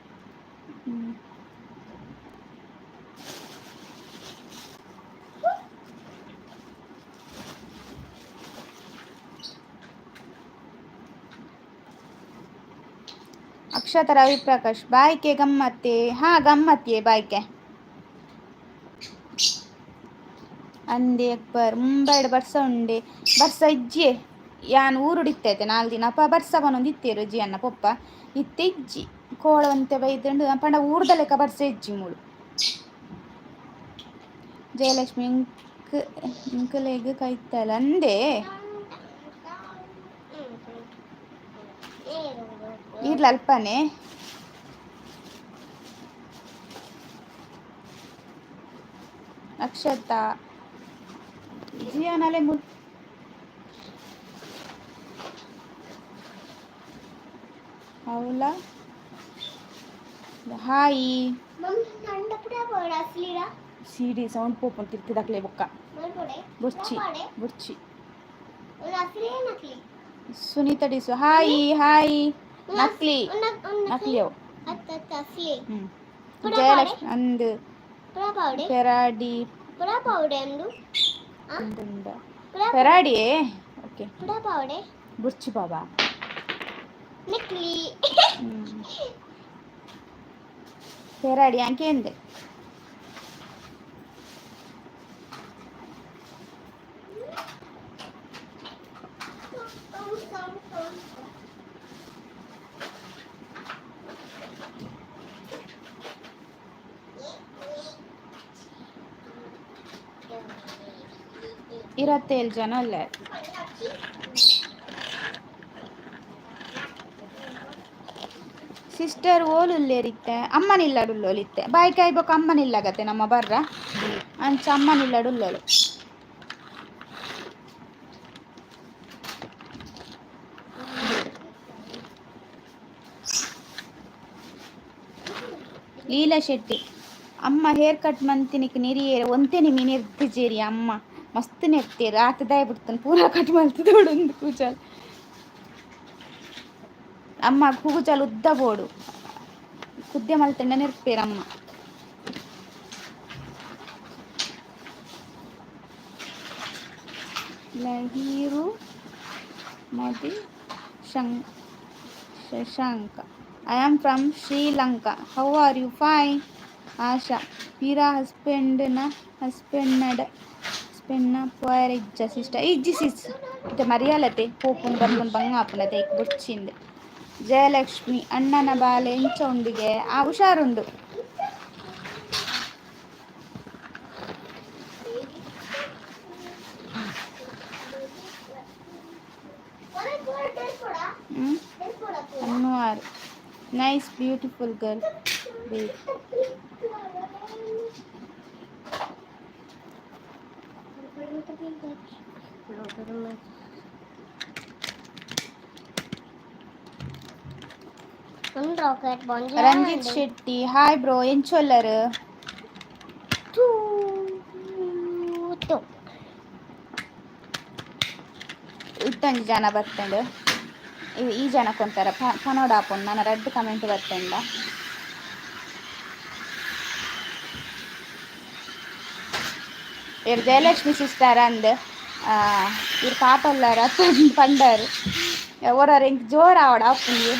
ಅಕ್ಷತಾ ರವಿಪ್ರಕಾಶ್ ಬಾಯ್ಕೆ ಗಮ್ಮತ್ತೆ ಹಾ ಗಮ್ಮತ್ತೆ ಬಾಯ್ಕೆ ಅಂದೆ ಅಕ್ಬರ್ ಮುಂಬೈಡ್ ಬರ್ಸ ಉಂಡೆ ಬರ್ಸ ಇಜ್ಜೆ ಯಾನ್ ಊರುಡಿತ್ತೈತೆ ನಾಲ್ ದಿನ ಅಪ್ಪ ಬರ್ಸ ಬನೊಂದು ಇತ್ತೇರು ಜಿ ಅನ್ನ ಪೊಪ್ಪ ಇತ್ತೆ ಇಜ್ಜಿ ಕೋಳವಂತೆ ಬೈದುಂಡು ಪಂಡ ಊರ್ದ ಲೆಕ್ಕ ಬರ್ಸ ಇಜ್ಜಿ ಮೂಳು. ಜಯಲಕ್ಷ್ಮಿ ಇಂಕ್ ಇಂಕಲೆಗ್ ಕೈತಲ್ ಅಂದೆ ಇರ್ಲ ಅಲ್ಪನೆ. ಅಕ್ಷತಾ ಜಿಯಾನಲೆ ಮು ಅವಳ ಹಾಯ್. ಮಮ್ಮಿ ನಂಡ ಪುಡ ಬೋಡ ಅಸ್ಲಿರಾ. ಸಿಡಿ ಸೌಂಡ್ ಪೋಪನ್ ತಿರ್ತಿದಾಕ್ಲೆ ಬೊಕ್ಕ. ಮಲ್ಪೊಡೆ. ಬೊರ್ಚಿ. ಪಡೆ. ಬೊರ್ಚಿ. ಒಂದು ಅಸ್ಲಿ ನಕ್ಲಿ. ಸುನೀತಾ ಡಿಸು ಹಾಯ್ ಹಾಯ್ ನಕ್ಲಿ. ನಕ್ಲಿ ಅವು. ಅತ್ತ ಅತ್ತ ಅಸ್ಲಿ. ಹ್ಮ್. ಪುಡ. ಜಯಲಕ್ಷ್ಮಿ ಅಂದು. ಪುಡ ಪೌಡೆ. ಪೆರಾಡಿ. ಪುಡ ಪೌಡೆ ಅಂದು. ಅಂದುಂಡ. ಪುಡ. ಪೆರಾಡಿಯೇ ಓಕೆ. ಪುಡ ಪೌಡೆ. ಬುರ್ಚಿ ಬಾಬಾ. ನಕ್ಲಿ. ಹ್ಮ್ ಪೆರಾಡಿ ಅಂಕೆಂದೆ. 27 ಜನ ಅಲ್ಲ. ಸಿಸ್ಟರ್ ಓಲುಲ್ಲೇರಿತ್ತೆ ಅಮ್ಮನಿಲ್ಲಡುಲ್ಲೋಲಿತ್ತೆ ಬಾಯಿ ಕಾಯ್ಬೇಕು ಅಮ್ಮನಿಲ್ಲಾಗತ್ತೆ ನಮ್ಮ ಬರ್ರ ಅಂಚ ಅಮ್ಮನಿಲ್ಲಡುಲ್ಲೋಲು. ಲೀಲಾ ಶೆಟ್ಟಿ ಅಮ್ಮ ಹೇರ್ ಕಟ್ ಮಂತಿನಿಕ್ ನಿರಿಯೇರು ಒಂತೆನಿ ಮಿನಿರ್ತಿಜೇರಿ ಅಮ್ಮ ಮಸ್ತ್ ನೆರ್ತೀರು ಆತ ದಾಯ ಬಿಡ್ತಾನೆ ಪೂರ ಕಟ್ ಮಲ್ತದೋಡೊಂದು ಕೂಜಲ್ ಅಮ್ಮ ಕೂಜಲ್ ಉದ್ದ ಬೋಡು ಕುದ್ದೆ ಮಲ್ತಂಡ ನೆರ್ಪೇರಮ್ಮ. Lahiru Modi Shashank I am from Sri Lanka how are you fine. Asha Peera ಹಸ್ಬೆಂಡ್ನ ಹಸ್ಬೆಂಡ್ನಡ ಹಸ್ಬೆಂಡ್ನ ಪೋಯರ ಇಜ್ಜ ಸಿಸ್ಟರ್ ಇಜ್ಜಿ ಸಿಸ್ ಇತ್ತೆ ಮರಿಯಾಲತೆ ಪೋಪುನ್ ಬರ್ಪುನ್ ಬಂಗ ಆಪುನತೆ ಇಕ್ ಬೊಡ್ಚಿಂದ್. ಜಯಲಕ್ಷ್ಮಿ ಅಣ್ಣನ ಬಾಲೆ ಎಂಚ ಉಂಡಿಗೆ ಆ ಹುಷಾರುಂಡು. ಹ್ಮ್ Anwar nice beautiful girl baby. Rocket ಬಂದ್. ರಂಜಿತ್ ಶೆಟ್ಟಿ ಹಾಯ್ ಬ್ರೋ ಎಂಚೊಲ್ಲರು. ಇತ್ತೊಂಜಿ ಜನ ಬತ್ತಂಡು ಈ ಜನಕ್ಕೊಂತರ ಪನೋಡ ಆಪುಂಡು ನನ್ನ ರಡ್ಡ್ ಕಮೆಂಟ್ ಬತ್ತಂಡ. ಇರ್ ಜಯಲಕ್ಷ್ಮಿ ಸಿಸ್ಟರ್ ಅಂದ್ ಇರ್ ಪಾಪೊಲ್ಲಾರ ಪಂಡರ್ ಒರೊರ ಎಂಕ್ ಜೋರ್ ಆವಡ ಆಪುಂಡು.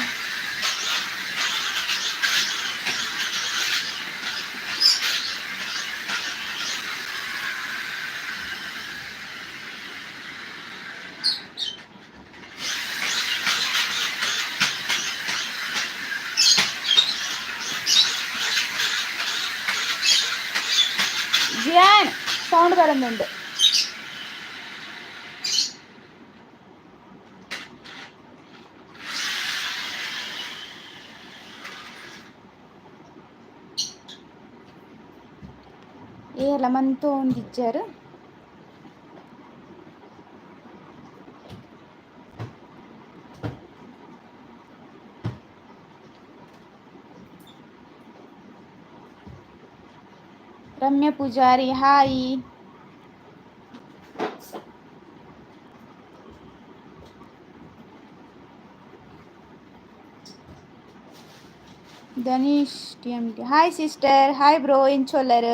ಬರಂದುಂಡು. ಏರ್ಲ ಮಂತೊಂದಿಜ್ಜಾರ್. Ramya Pujari hi. Dhanish T M T hi sister, hi bro. ಎಂಚೊಲ್ಲರ್?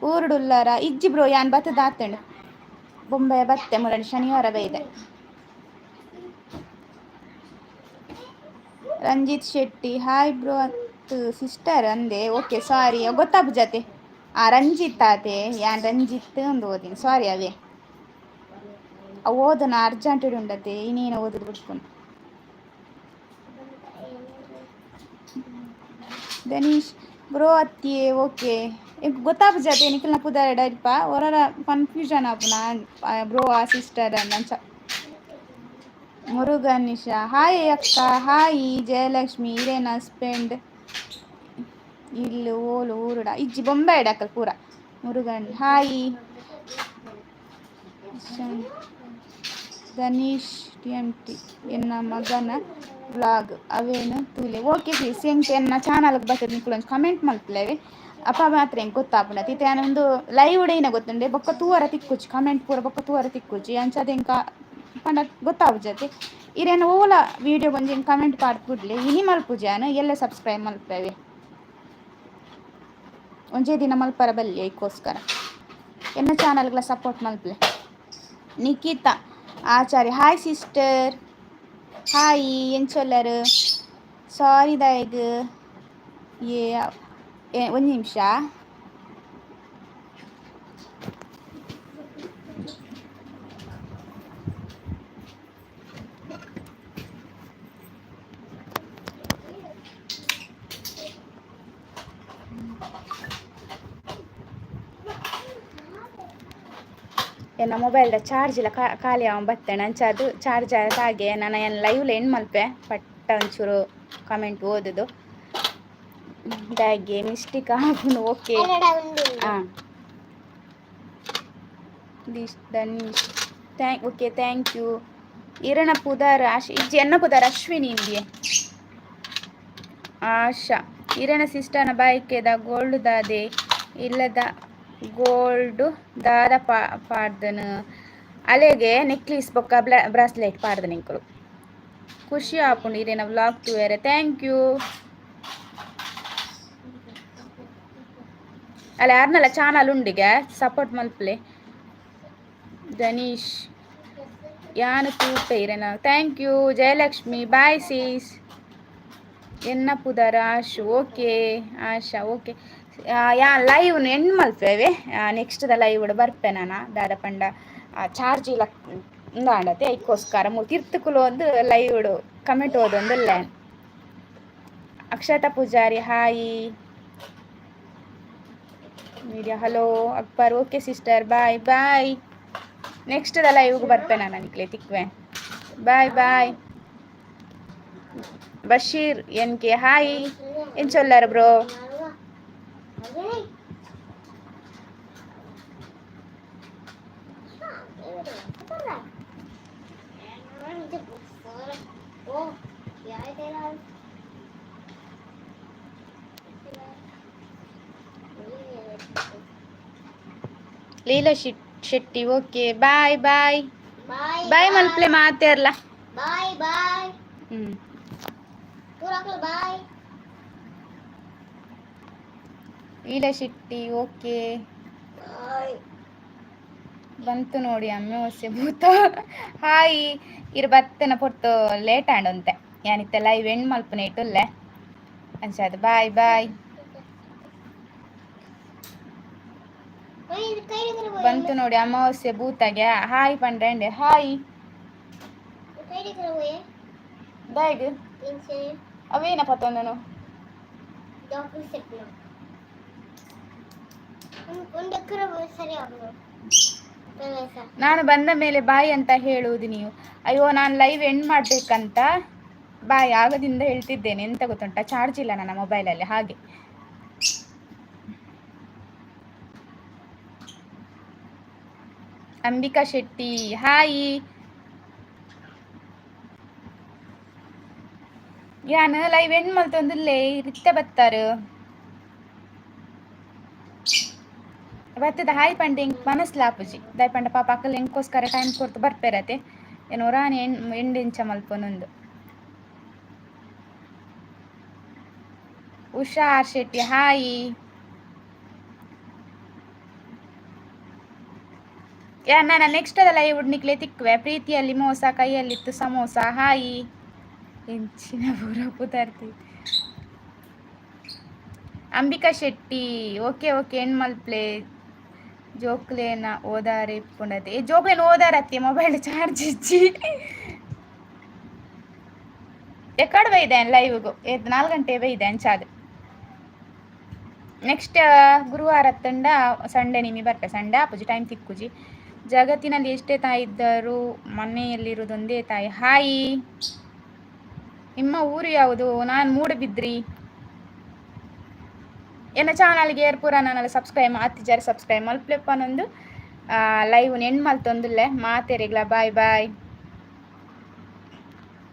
ಊರುಡುಲ್ಲಾರ? ಇಜ್ಜಿ ಬ್ರೋ, ಯಾನ್ ಬತ್ತದ ಆತಂಡ್. ಬೊಂಬೆ ಬತ್ತೆ ಮುರಳಿ ಶನಿವಾರ ಬೈದೆ. Ranjith Shetty hi bro sister ಅಂದೆ, ಓಕೆ ಸಾರಿ, ಗೊತ್ತಾಪುಜತೆ. ಆ ರಂಜಿತ್ ಆತೆ, ಯಾನ್ ರಂಜಿತ್ ಅಂದ್ ಓದಿನಿ, ಸಾರಿ. ಅವೇ ಅವು ಓದನ ಅರ್ಜೆಂಟ್ ಉಂಡತೆ, ಇನ್ನೇನು ಓದುದು ಬಿಟ್ಕೊಂಡು. Dhanish bro ಅತ್ತಿಯೇ okay. ಗೊತ್ತಾಪುಜತೆ ನಿಕಲ್ನ ಪುದರ್ಡ ಇಲ್ಪ ಒರರ ಕನ್ಫ್ಯೂಷನ್ ಆಪುನ ಬ್ರೋ ಆ ಸಿಸ್ಟರ್ ಅಂಚ. ಮುರುಗನ್ ನಿಶಾ ಹಾಯ್ ಅಕ್ಕ, ಹಾಯ್. ಜಯಲಕ್ಷ್ಮಿ ಇರೇನ ಹಸ್ಬೆಂಡ್ ಇಲ್ಲು ಓಲು ಊರುಡ? ಇಜ್ಜಿ, ಬೊಂಬೆ ಅಕಲ್ ಪೂರ. Murugan hi. Dhanish T M T ಎನ್ನ ಮಗನ ವ್ಲಾಗ್ ಅವೇನು ತೂಲೆ. ಓಕೆ ಪ್ಲೀಸ್, ಎಂಕ್ ಎನ್ನ ಚಾನಲ್ಗೆ ಬರ್ತದೆ, ನಿಕುಲು ಒಂಜಿ ಕಮೆಂಟ್ ಮಲ್ಪುಲವೆ, ಅಪ್ಪ ಮಾತ್ರ ಎಂಕ್ ಗೊತ್ತಾಪುಂಡು. ಇತ್ತೆ ಯಾನ್ ಉಂದು ಲೈವ್ ಇನ ಗೊತ್ತುಂಡೆ, ಬೊಕ್ಕ ತೂವರ ತಿಕ್ಕುಜಿ ಕಮೆಂಟ್ ಪೂರ, ಬೊಕ್ಕ ತೂವರ ತಿಕ್ಕುಜಿ. ಅಂಚಾದ್ ಎಂಕ ಪಂಡ ಗೊತ್ತಾಪುಜತೆ. ಇರೇನ ಓಲ ವೀಡಿಯೋ ಒಂಜಿ ಕಮೆಂಟ್ ಪಾಡ್ದ್ ಬುಡ್ಲೆ. ಇನಿ ಮಲ್ಪುಜಿ ಯಾನ್, ಎಲ್ಲೆ ಸಬ್ಸ್ಕ್ರೈಬ್ ಮಲ್ಪುವೆ. ಒಂಜೇ ದಿನ ಮಲ್ಪರ ಬಲ್ಲಿ, ಐಕೋಸ್ಕರ ಎನ್ನ ಚಾನಲ್ಗಳ ಸಪೋರ್ಟ್ ಮಲ್ಪಲೆ. ನಿಖಿತಾ ಆಚಾರ್ಯ ಹಾಯ್ ಸಿಸ್ಟರ್, ಹಾಯ್. ಎಂಚೊಲ್ಲರ್? ಸಾರಿ ದಾಯಗ್ ಏ ಒಂಜಿ ನಿಮಿಷ. ಎನ್ನ ಮೊಬೈಲ್ದ ಚಾರ್ಜ್ ಇಲ್ಲ, ಖಾಲಿ ಅವ ಬತ್ತೇನೆ. ಅಂಚ ಅದು ಚಾರ್ಜ್ ಹಾಗೆ ನಾನು ಏನು ಲೈವ್ಲ ಎಂಡ್ ಮಲ್ಪೆ ಪಟ್ಟ ಒಂಚೂರು ಕಮೆಂಟ್ ಓದುದು ದಾಗೆ ಮಿಸ್ಟೇಕ್ ಆಪುಂಡು. ಓಕೆ. ಹಾಂ, this Dhanish thank, okay, thank you. ಇರಣ ಪುದರ್ ಆಶ್ ಇಜ್ಜಿ, ಎನ್ನ ಪುದರ್ ಅಶ್ವಿನಿ ಇಂದಿಯೆ. ಆಶಾ ಇರಣ ಸಿಸ್ಟರ್ನ ಬೈಕೆದ ಗೋಲ್ಡ್ ದಾದೆ ಇಲ್ಲದ ಗೋಲ್ಡ್ ದಾದ ಪಾಡ್ದನ? ಅಲೆಗೆ ನೆಕ್ಲೇಸ್ ಬೊಕ್ಕ ಬ್ರಾಸ್ಲೆಟ್ ಪಾಡ್ದನ ಎಂಕುಲು. ಖುಷಿ ಆಪುಂಡು ಇರೇನ ವ್ಲಾಗ್ ತೂಯರೆ, thank you. ಅಲ್ಲ ಯಾರ್ನಲ್ಲ ಚಾನಲ್ ಉಂಡಿಗೆ ಸಪೋರ್ಟ್ ಮಲ್ಪಲೆ. ಧನೀಶ್ ಯಾನು ತೂಪೆ ಇರೇನ, thank you. Jayalakshmi bye sis. ಎನ್ನ ಪುದರ್ ಆಶು, ಓಕೆ ಆಶಾ, ಓಕೆ. ಯಾ ಲೈವ್ ಎಂಡ್ ಮಲ್ಪೇವೆ, ನೆಕ್ಸ್ಟ್ ದ ಲೈವ್ ಬರ್ಪೆ ನಾನು. ದಾದ ಪಂಡ ಚಾರ್ಜ್ ಇಲ್ಲ ಉಂದಾಂಡತೆ, ಐಕೋಸ್ಕರ ಮು ತಿರ್ತುಕುಲು ಒಂದು ಲೈವ್ ಕಮೆಂಟ್ ಓದೊಂದುಲ್ಲೆ. Akshata Pujari hi. Media hello Akbar, okay sister, bye bye. Next the live ಬರ್ಪೆ ನಾನು ನಿಕ್ಲೆ ತಿಕ್ವೆ. Bye bye. Basheer N K hi. ಎಂಚೊಲ್ಲಾರ bro? Leela Shetty okay, bye bye. Bye ಮಲ್ಪ್ಲೆ ಮಾತೇರ್ಲ. Bye bye. ಹ್ಮ್. ಬಾಯ್. ಲೀಲಾ ಶೆಟ್ಟಿ ಓಕೆ. ಬಂತು ನೋಡಿ ಅಮ್ಮೆ ಭೂತ ಹಾಯ್. ಇರ್ ಬತ್ತನ ಪೊರ್ತು ಲೇಟ್ ಆಂಡ್ ಒಂತೆ, ಯಾನಿತ್ತೆ ಲೈವ್ ಎಂಡ್ ಮಲ್ಪುನ ಇಟ್ಟುಲ್ಲೆ, ಅಂಚಾದ್ ಬಾಯ್ ಬಾಯ್. ಬಂತು ನೋಡಿ ಅಮಾವಾಸ್ಯೆ ಭೂತಗೆ ಹಾಯ್ ಪಂಡ್ರೆಂಡೆ ಹಾಯ್. ದಾಯ್ಗ್ ಅವೇನ ಪತ್ತೊಂದನು? ಒಂದು ಸರಿ ಆಗುದು. ನಾನು ಬಂದ ಮೇಲೆ ಬಾಯ್ ಅಂತ ಹೇಳುವುದು ನೀವು. ಅಯ್ಯೋ, ನಾನು ಲೈವ್ ಎಂಡ್ ಮಾಡಬೇಕಂತ ಬಾಯ್ ಆಗದಿಂದ ಹೇಳ್ತಿದ್ದೇನೆ. ಎಂತ ಗೊತ್ತುಂಟಾ, ಚಾರ್ಜ್ ಇಲ್ಲ ನನ್ನ ಮೊಬೈಲಲ್ಲಿ, ಹಾಗೆ. ಅಂಬಿಕಾ ಶೆಟ್ಟಿ ಹಾಯ್. ಯಾನ್ ಲೈವ್ ಎಂಡ್ ಮಲ್ತೊಂದುಲ್ಲೆ, ರಿತ್ತೆ ಬತ್ತಾರು ಬತ್ತದ ಹಾಯ್ ಪಂಡ ಎಂಕ್ ಮನಸ್ಲಾಪುಜಿ. ದಾಯೆ ಪಂಡ ಪಾಪ ಅಕಲ್ ಎಂಕೋಸ್ಕರ ಟೈಮ್ ಕೊರ್ತು ಬರ್ಪೆರತೆ, ಏನ್ ಒರಾನೆ ಎಂಡ್ ಎಂಡ್ ಎಂಚ ಮಲ್ಪೊನೊಂದು. ಉಷಾ ಆರ್ ಶೆಟ್ಟಿ ಹಾಯ್. ಯಾ, ನಾನು ನೆಕ್ಸ್ಟ್ ಲೈವ್ ನಿಕ್ಲೆ ತಿಕ್ಕುವೆ. ಪ್ರೀತಿಯಲ್ಲಿ ಮೋಸ, ಕೈಯಲ್ಲಿತ್ತು ಸಮೋಸ ಹಾಯ್. ಎಂಚಿನ ಪೂರ ಪುದರ್ತಿ. Ambika Shetty okay okay, end ಮಲ್ಪ್ಲೆ. ಜೋಕ್ಲೇನ ಓದಾರೆ ಇಪ್ಪುಂಡತೆ. ಏ, ಜೋಕ್ಲೇನ ಓದಾರತ್ತಿ, ಮೊಬೈಲ್ ಚಾರ್ಜ್ ಇಜ್ಜಿ. ಎಕ್ಕಡ ಬೈದೆ ಲೈವ್ಗು? ಏತ್ 4 ಗಂಟೆ ಬೈದೆ ಅಂಚಾದ. ನೆಕ್ಸ್ಟ್ ಗುರುವಾರ ತಂಡ ಸಂಡೇ ನಿಮಿ ಬರ್ಪೆ. ಸಂಡೇ ಆಪುಜಿ, ಟೈಮ್ ತಿಕ್ಕುಜಿ. ಜಗತ್ತಿನಲ್ಲಿ ಎಷ್ಟೇ ತಾಯಿ ಇದ್ದರೂ ಮನೆಯಲ್ಲಿರುವುದೊಂದೇ ತಾಯಿ ಹಾಯ್. ನಿಮ್ಮ ಊರು ಯಾವುದು? ನಾನು ಮೂಡಬಿದ್ರಿ. ಎನ್ನ ಚಾನಲ್ಗೆ ಏರ್ ಪೂರ ನಾನೆಲ್ಲ ಸಬ್ಸ್ಕ್ರೈಬ್ ಅತ್ತಿಜಾರಿ, ಸಬ್ಸ್ಕ್ರೈಬ್ ಮಲ್ಪ್ಲೆಪ್ಪನೊಂದು. ಲೈವ್ ಎಂಡ್ ಮಲ್ತೊಂದುಲ್ಲೆ. ಮಾತೆರೆಗ್ಲ ಬಾಯ್ ಬಾಯ್.